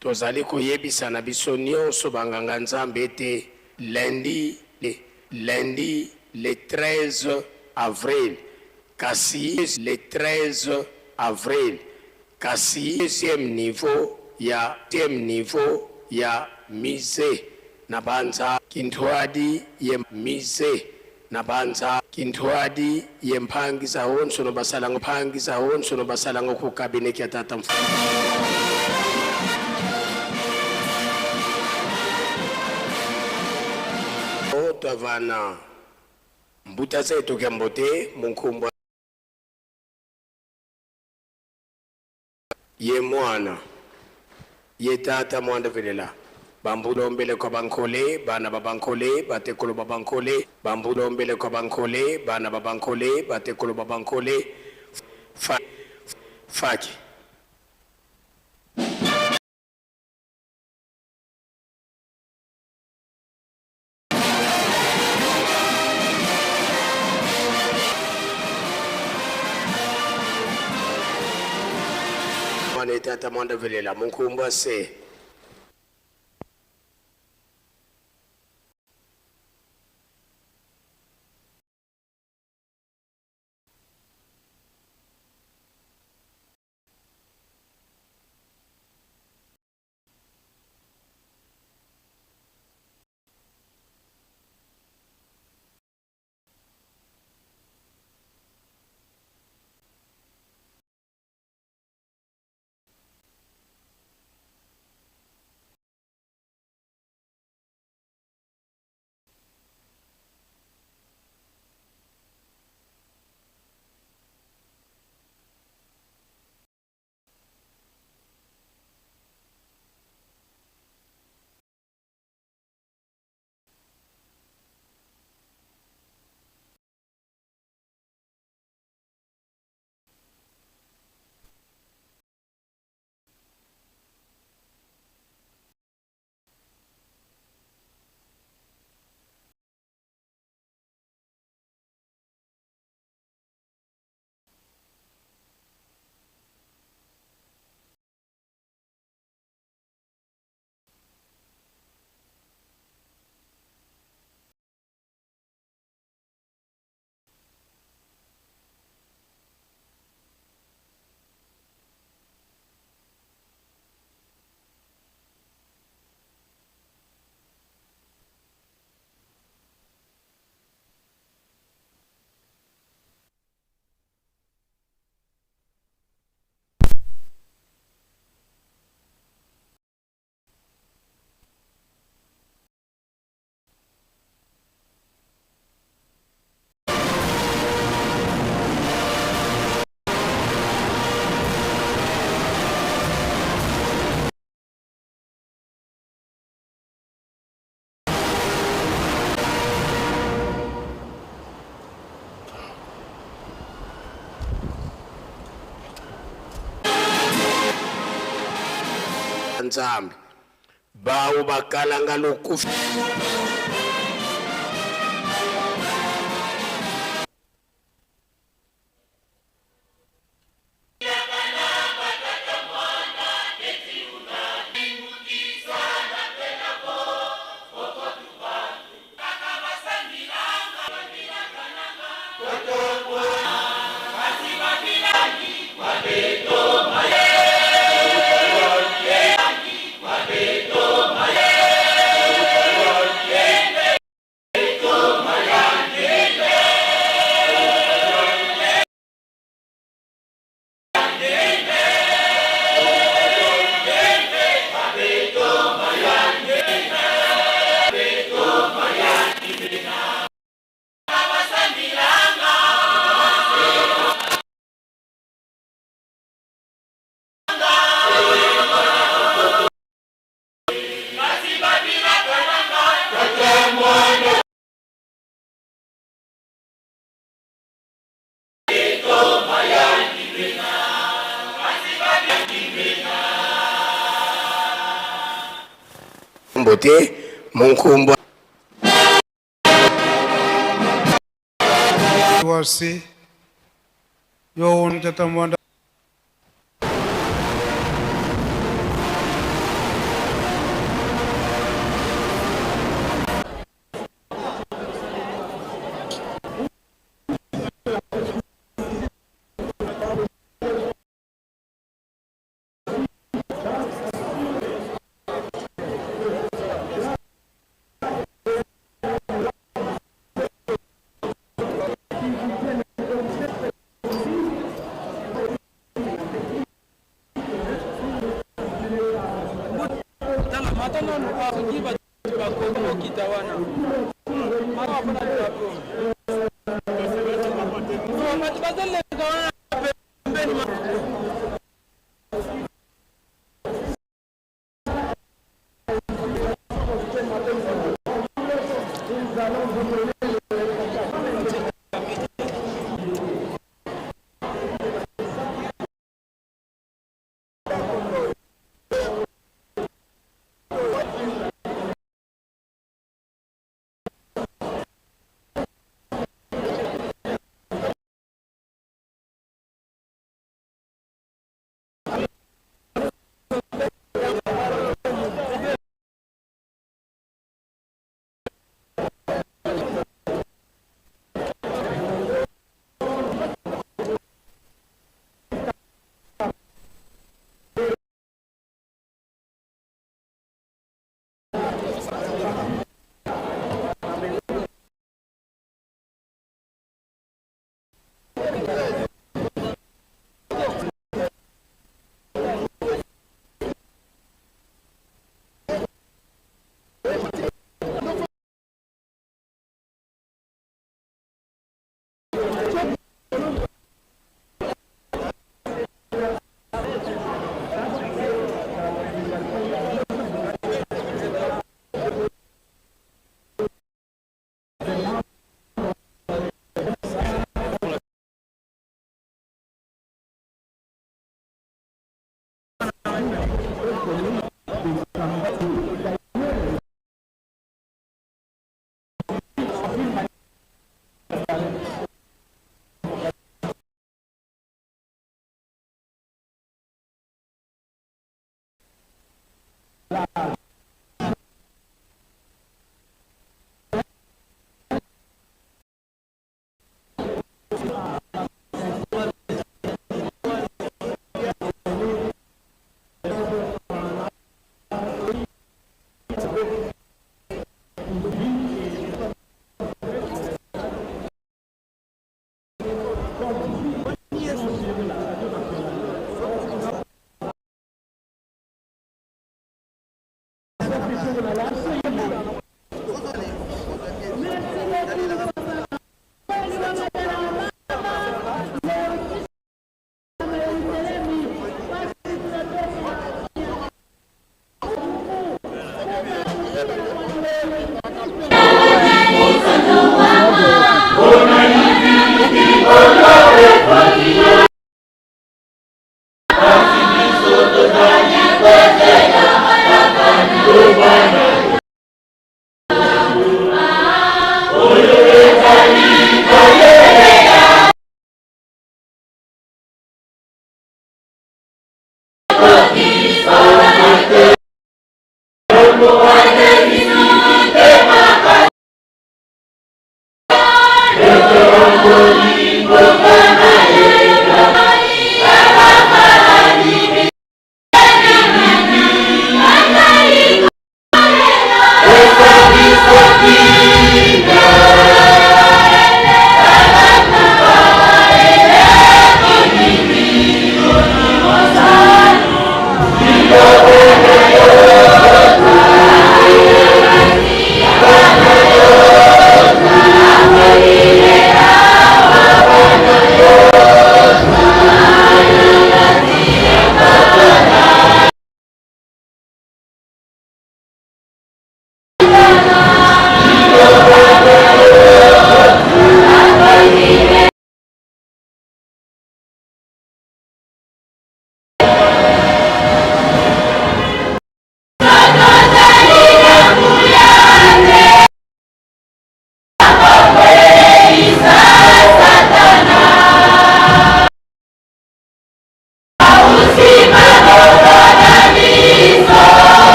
tozali koyebisa na biso nyonso banganga nzambe ete lundi le lundi le 13 avril kasi le 13 avril kasi deuxième niveau ya deuxième niveau ya musée na banza kinthwadi ye musée na banza kinthwadi ye mphangisa honso no basalango mphangisa honso no basalango ku cabinet ya tata twavana mbuta zetu kya mbote munkumbwa ye mwana ye tata mwanda velela bambulombele kwa bankole bana babankole batekolo babankole bambulombele kwa bankole bana babankole batekolo babankole fa faki mwana tata mwanda velela munkumbwa se Nzambe. Bao bakalanga lokufi. Mbote munkumbwa. Wasi yo tata mwanda.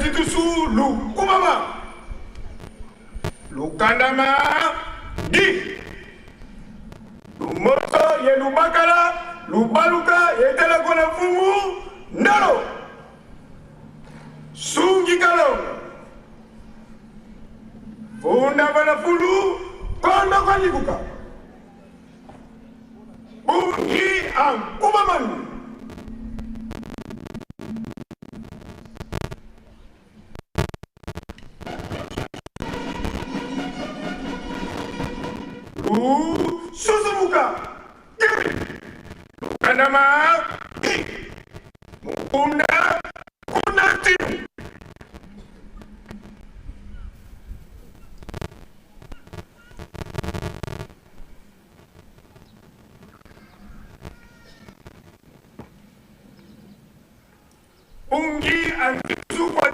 ntitusu lukumama lukandama ndi lumoso ye lubakala lubaluka yetelako na mfungu ndalo sungi kalonga funda bana fulu kondo kwanyikuka bungi ankumamanu Susumuka Lukandama Mukunda Kunda Tinu Ungi Antisukwa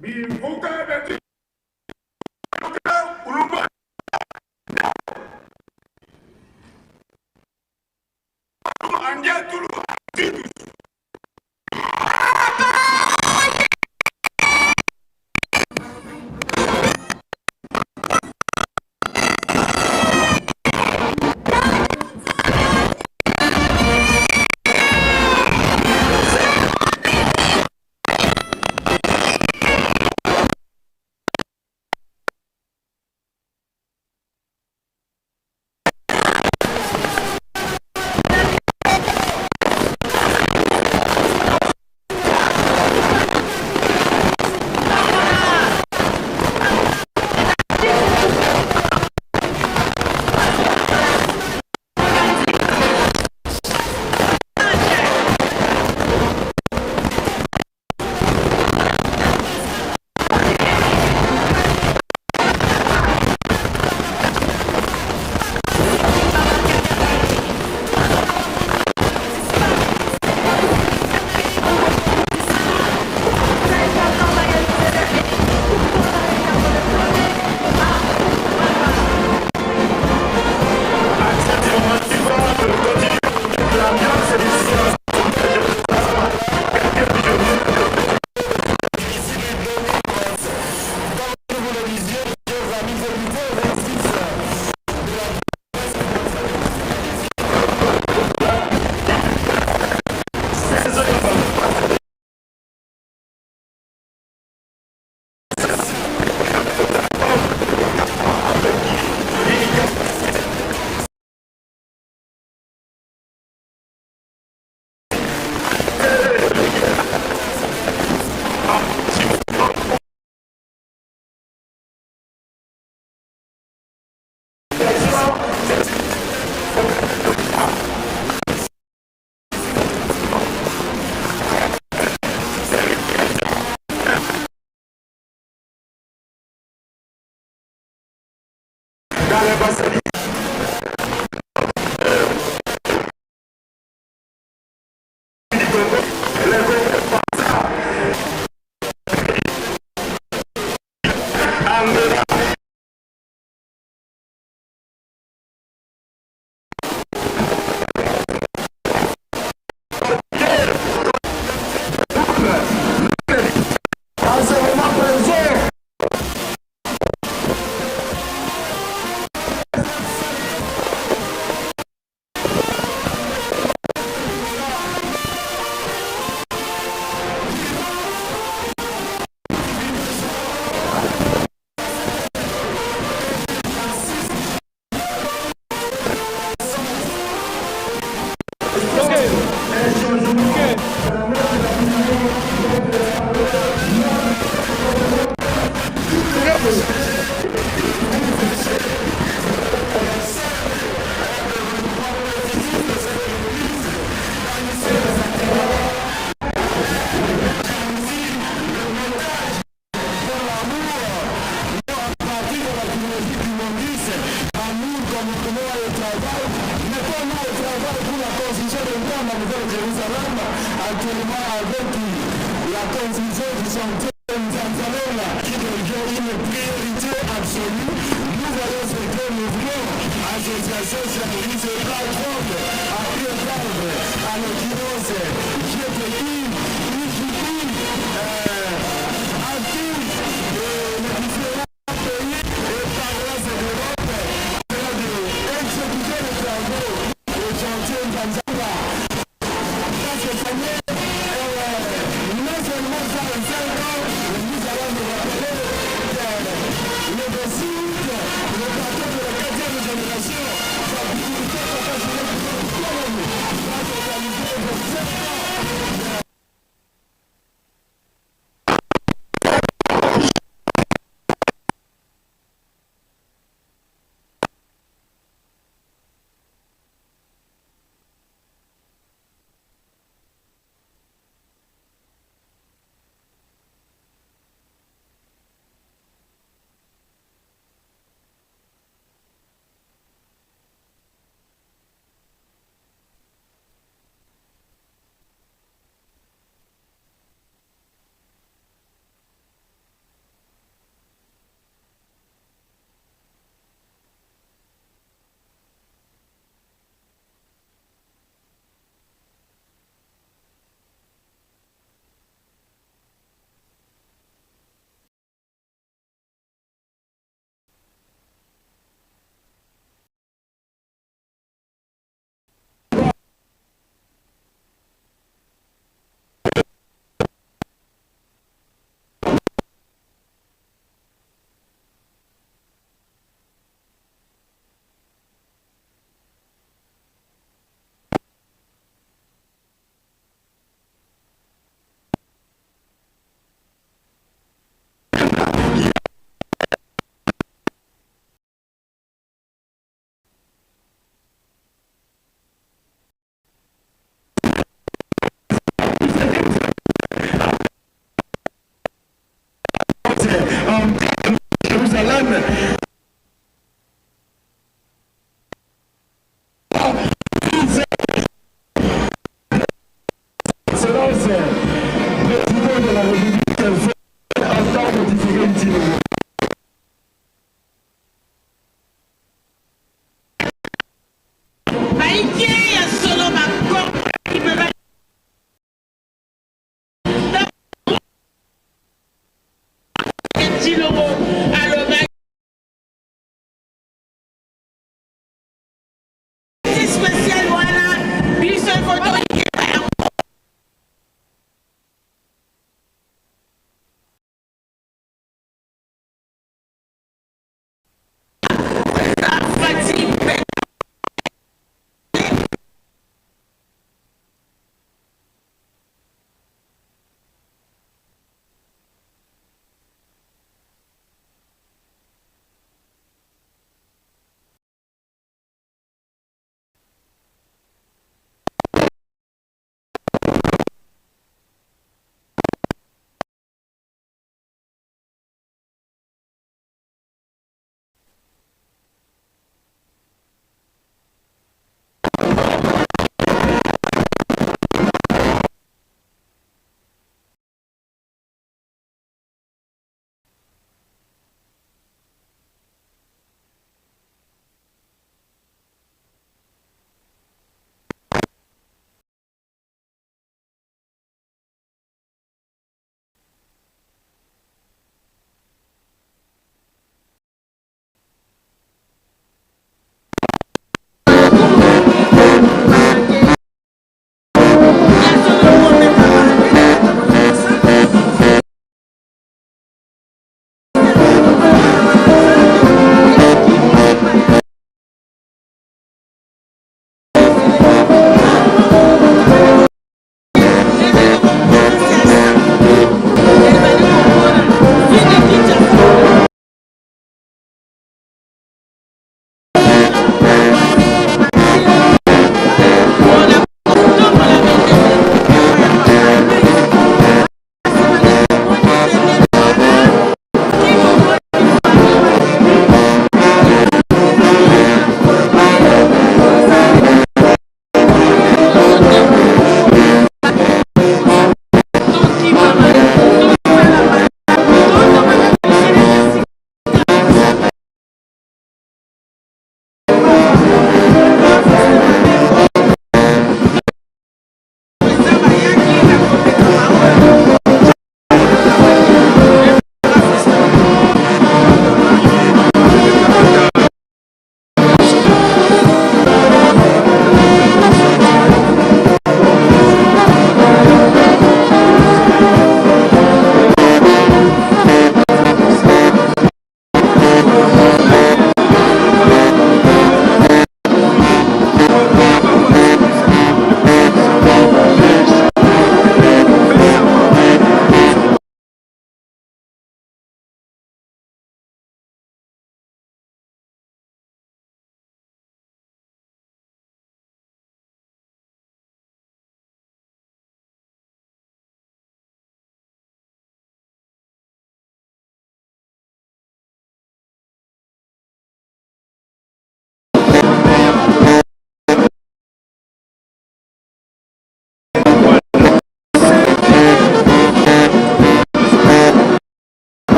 Bivuka beti ulumba angia tulu titus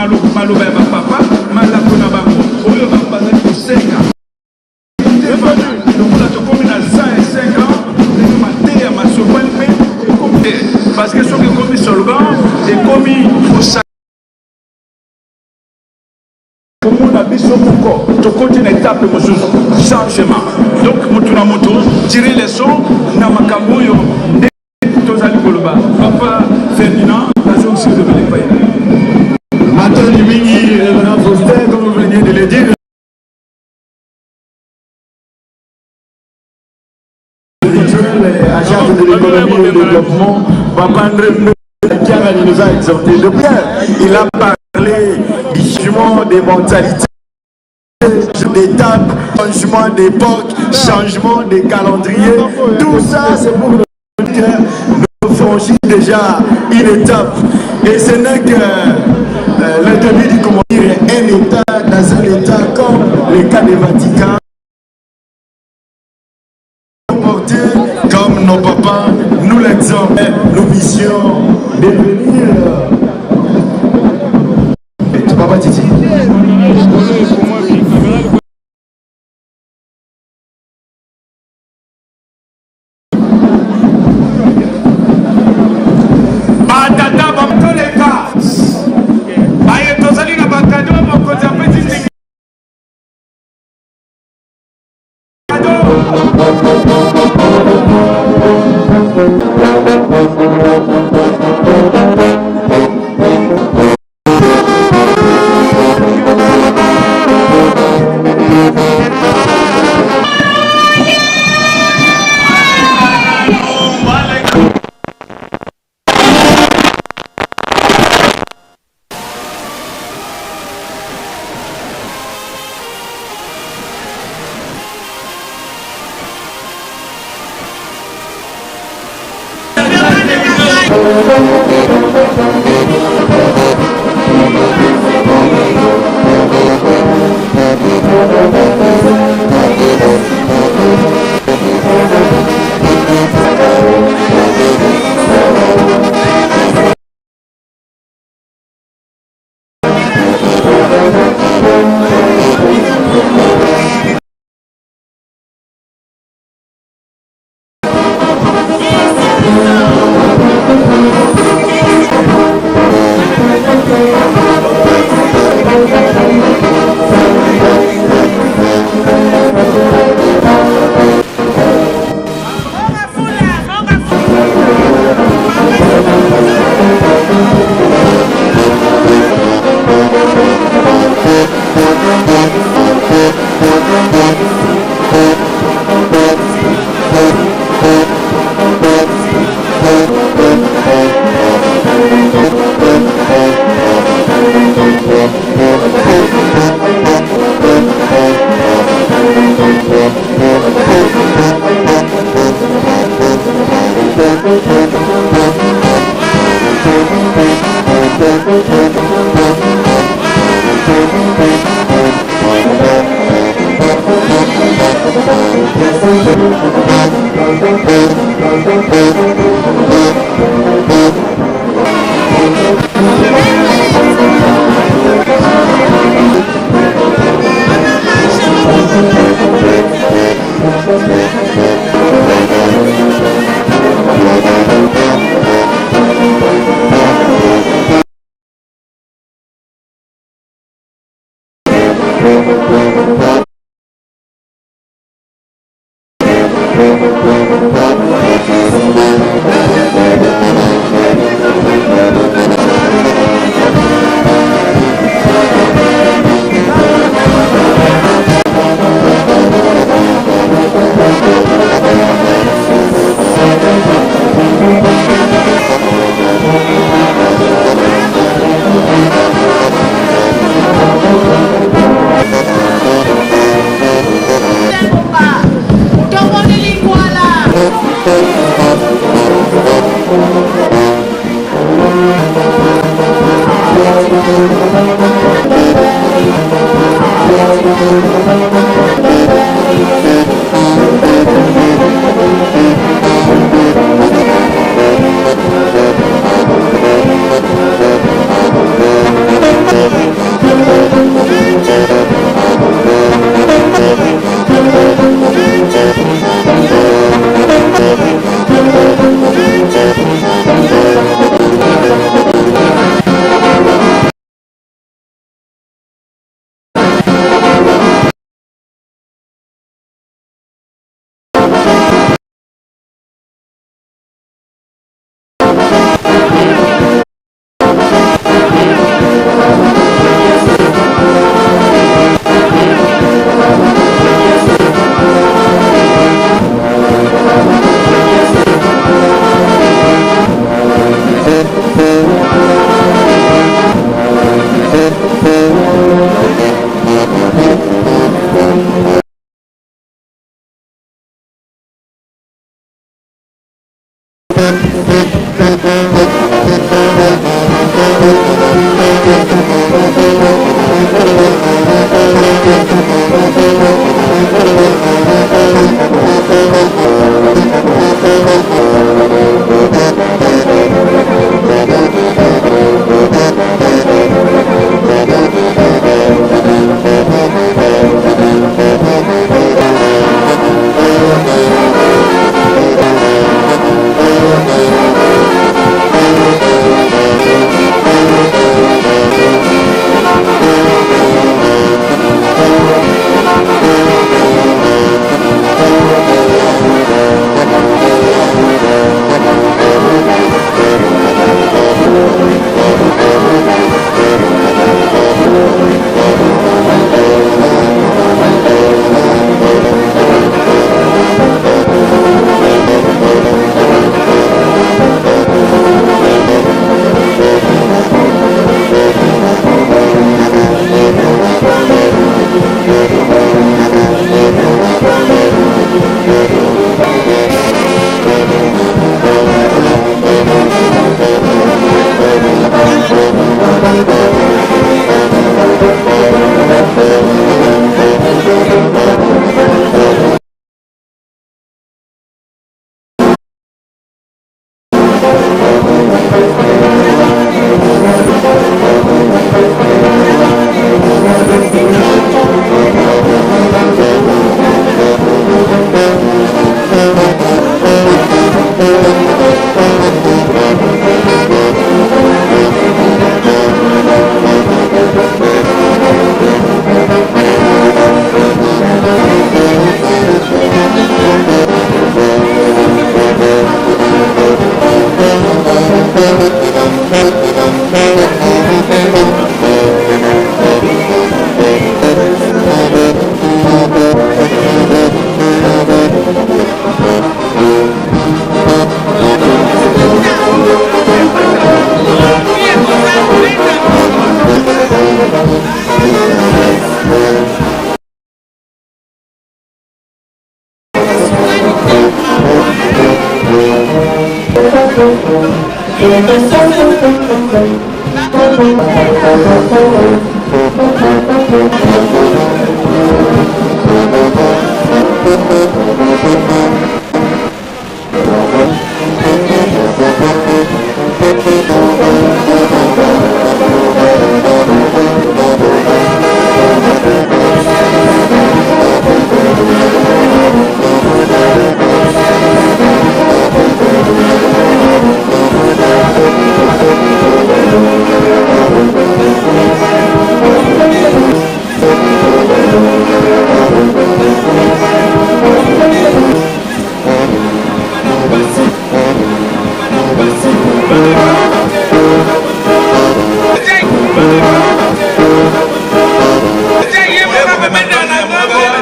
Maloba ya bapapa, malako na bango oyo bango bazali kosenga lokola tokomi na 105 ans, ndenge mateya masopani mpe ekomi te, parce que soki ekomi slogan, ekomi kosa komona biso moko tokoti na etape mosusu, changement. Donc motu na motu tire leçon na makambo oyo nde tozali koloba. Papa Ferdinand, nazongisi ozobela epai na yo. Matondi mingi, Révérend Faustin, comme vous veniez de le dire. Agent de l'économie et du développement, Papa André Kiangani nous a exhorté de bien. Il a parlé du changement des mentalités, d'étapes, changement d'époque, changement de calendrier. Tout ça, c'est pour nous dire que nous franchissons déjà une étape. Et ce n'est que le début du, comment dire, un État dans un État, comme le cas du Vatican. Comme nos papas nous l'exhortent, nos missions de venir. Papa Titi. Batata batoleka baye, tozali na bakado. Mokonzi apesi ndingi.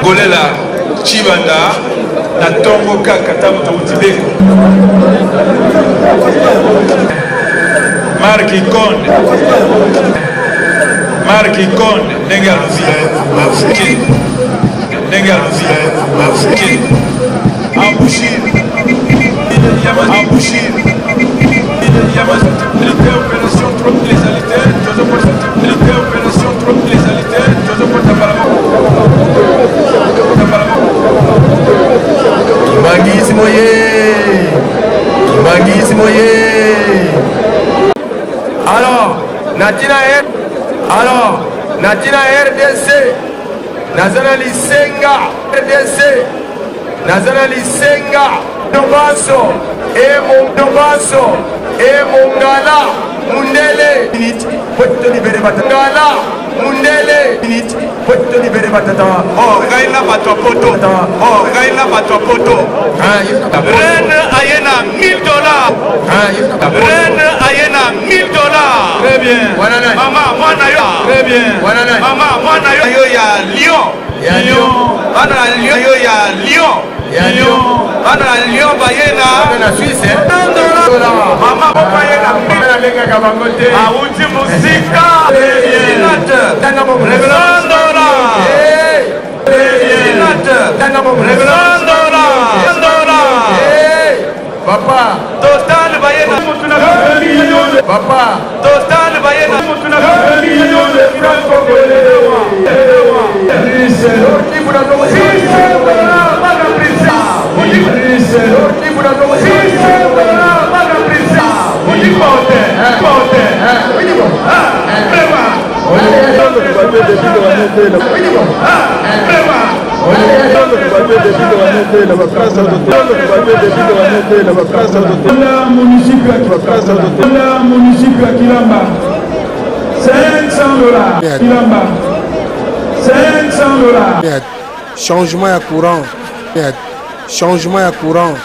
Golela Chibanda na tongo kaka ntango touti beko Mark Ikonde Mark Ikonde ndenge alobi ndenge alobi Embouchure Embouchure Opération trop ezali te Opération trop ezali te tozokota mbala Kimbanguisme ye Kimbanguisme ye Alors na ntina alors na ntina RDC naza na lisenga RDC naza na lisenga banso banso e mongala mundele po tolibere batangala mundele po tolibere batata oh ngai na bato ya poto oh ngai na bato ya poto reine aye na 1000 dollars reine aye na 1000 dollars très bien mama mwana yo très bien mama mwana yo ya Lyon ya Lyon bana na Lyon yo ya Lyon ya Lyon bana na Lyon baye na na Suisse mama papa ye na nalengaka bango te awuti mosika sandola sandola sandola papa total baye na papa total baye na Municipio ya Kilamba 500 dollars Kilamba 500 dollars. Changement ya courant, changement ya courant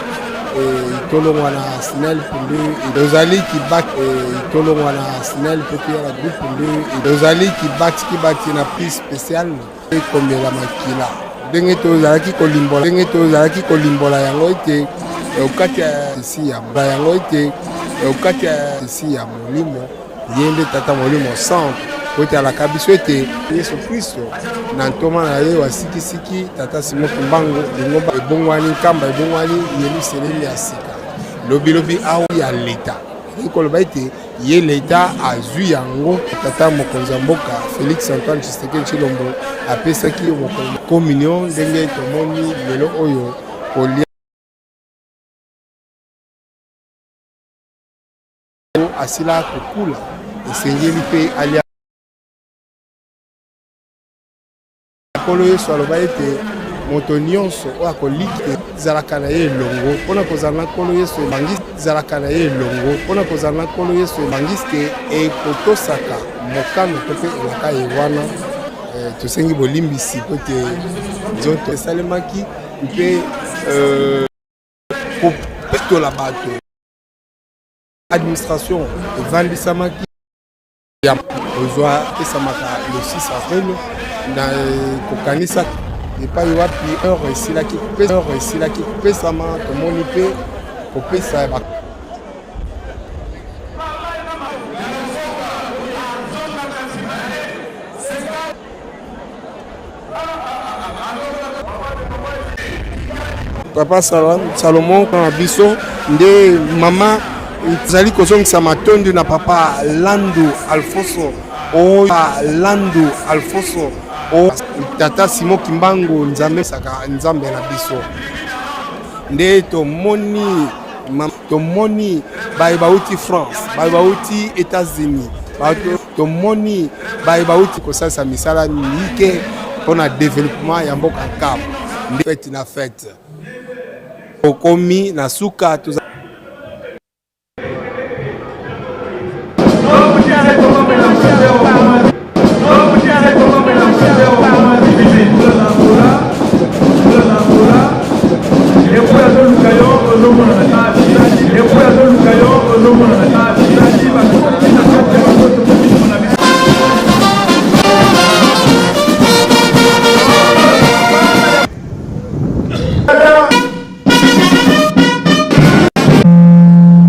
tolongwa na SNEL nde tozali kibak, tolongwa na SNEL mpo toya na groupe nde tozali kibati kibati na prix spécial ekomela makila ndenge tozalaki kolimbola, ndenge tozalaki kolimbola yango ete okati ya esi ya yango ete okati ya esi ya molimo ye nde Tata Molimo Santu, po ete alaka biso ete Yesu Kristo na ntoma na ye wa sikisiki Tata Simon Kimbangu, lingomba ebongwani, Nkamba ebongwani Yelusalemi ya sika lobilobi awa ya leta. Elingi koloba ete ye leta azwi yango. Tata mokonzi ya mboka Felix Antoine Tshisekedi Tshilombo apesaki mokonzi communion ndenge tomoni lelo oyo kolia asila kokula, esengeli mpe alia. Nkolo Yesu aloba ete moto nyonso oyo akoliki ezalaka na ye elongo mpo na kozala na Nkolo Yesu ebangi ezalaka na ye elongo mpo na kozala na Nkolo Yesu ebangisi te ekotosaka mokano to mpe elaka ye wana. Tosengi bolimbisi mpo ete nzoto esalemaki mpe kopetola bato. Administration evandisamaki ya kozwa epesamaka le 6 avril na kokanisa epai wapi heure esilaki heure esilaki kopesama, tomoni mpe kopesa. Papa Salomon na biso nde mama ezali kozongisa matondi na papa Landu Alfonso oyo Landu Alfonso o tata Simon Kimbangu Nzambe saka Nzambe na biso nde tomoni tomoni baye bauti France, baye bauti États-Unis, tomoni baye bauti kosalisa misala mike mpona developpement ya mboka Nkamba. Nde fete na fete okomi na suka.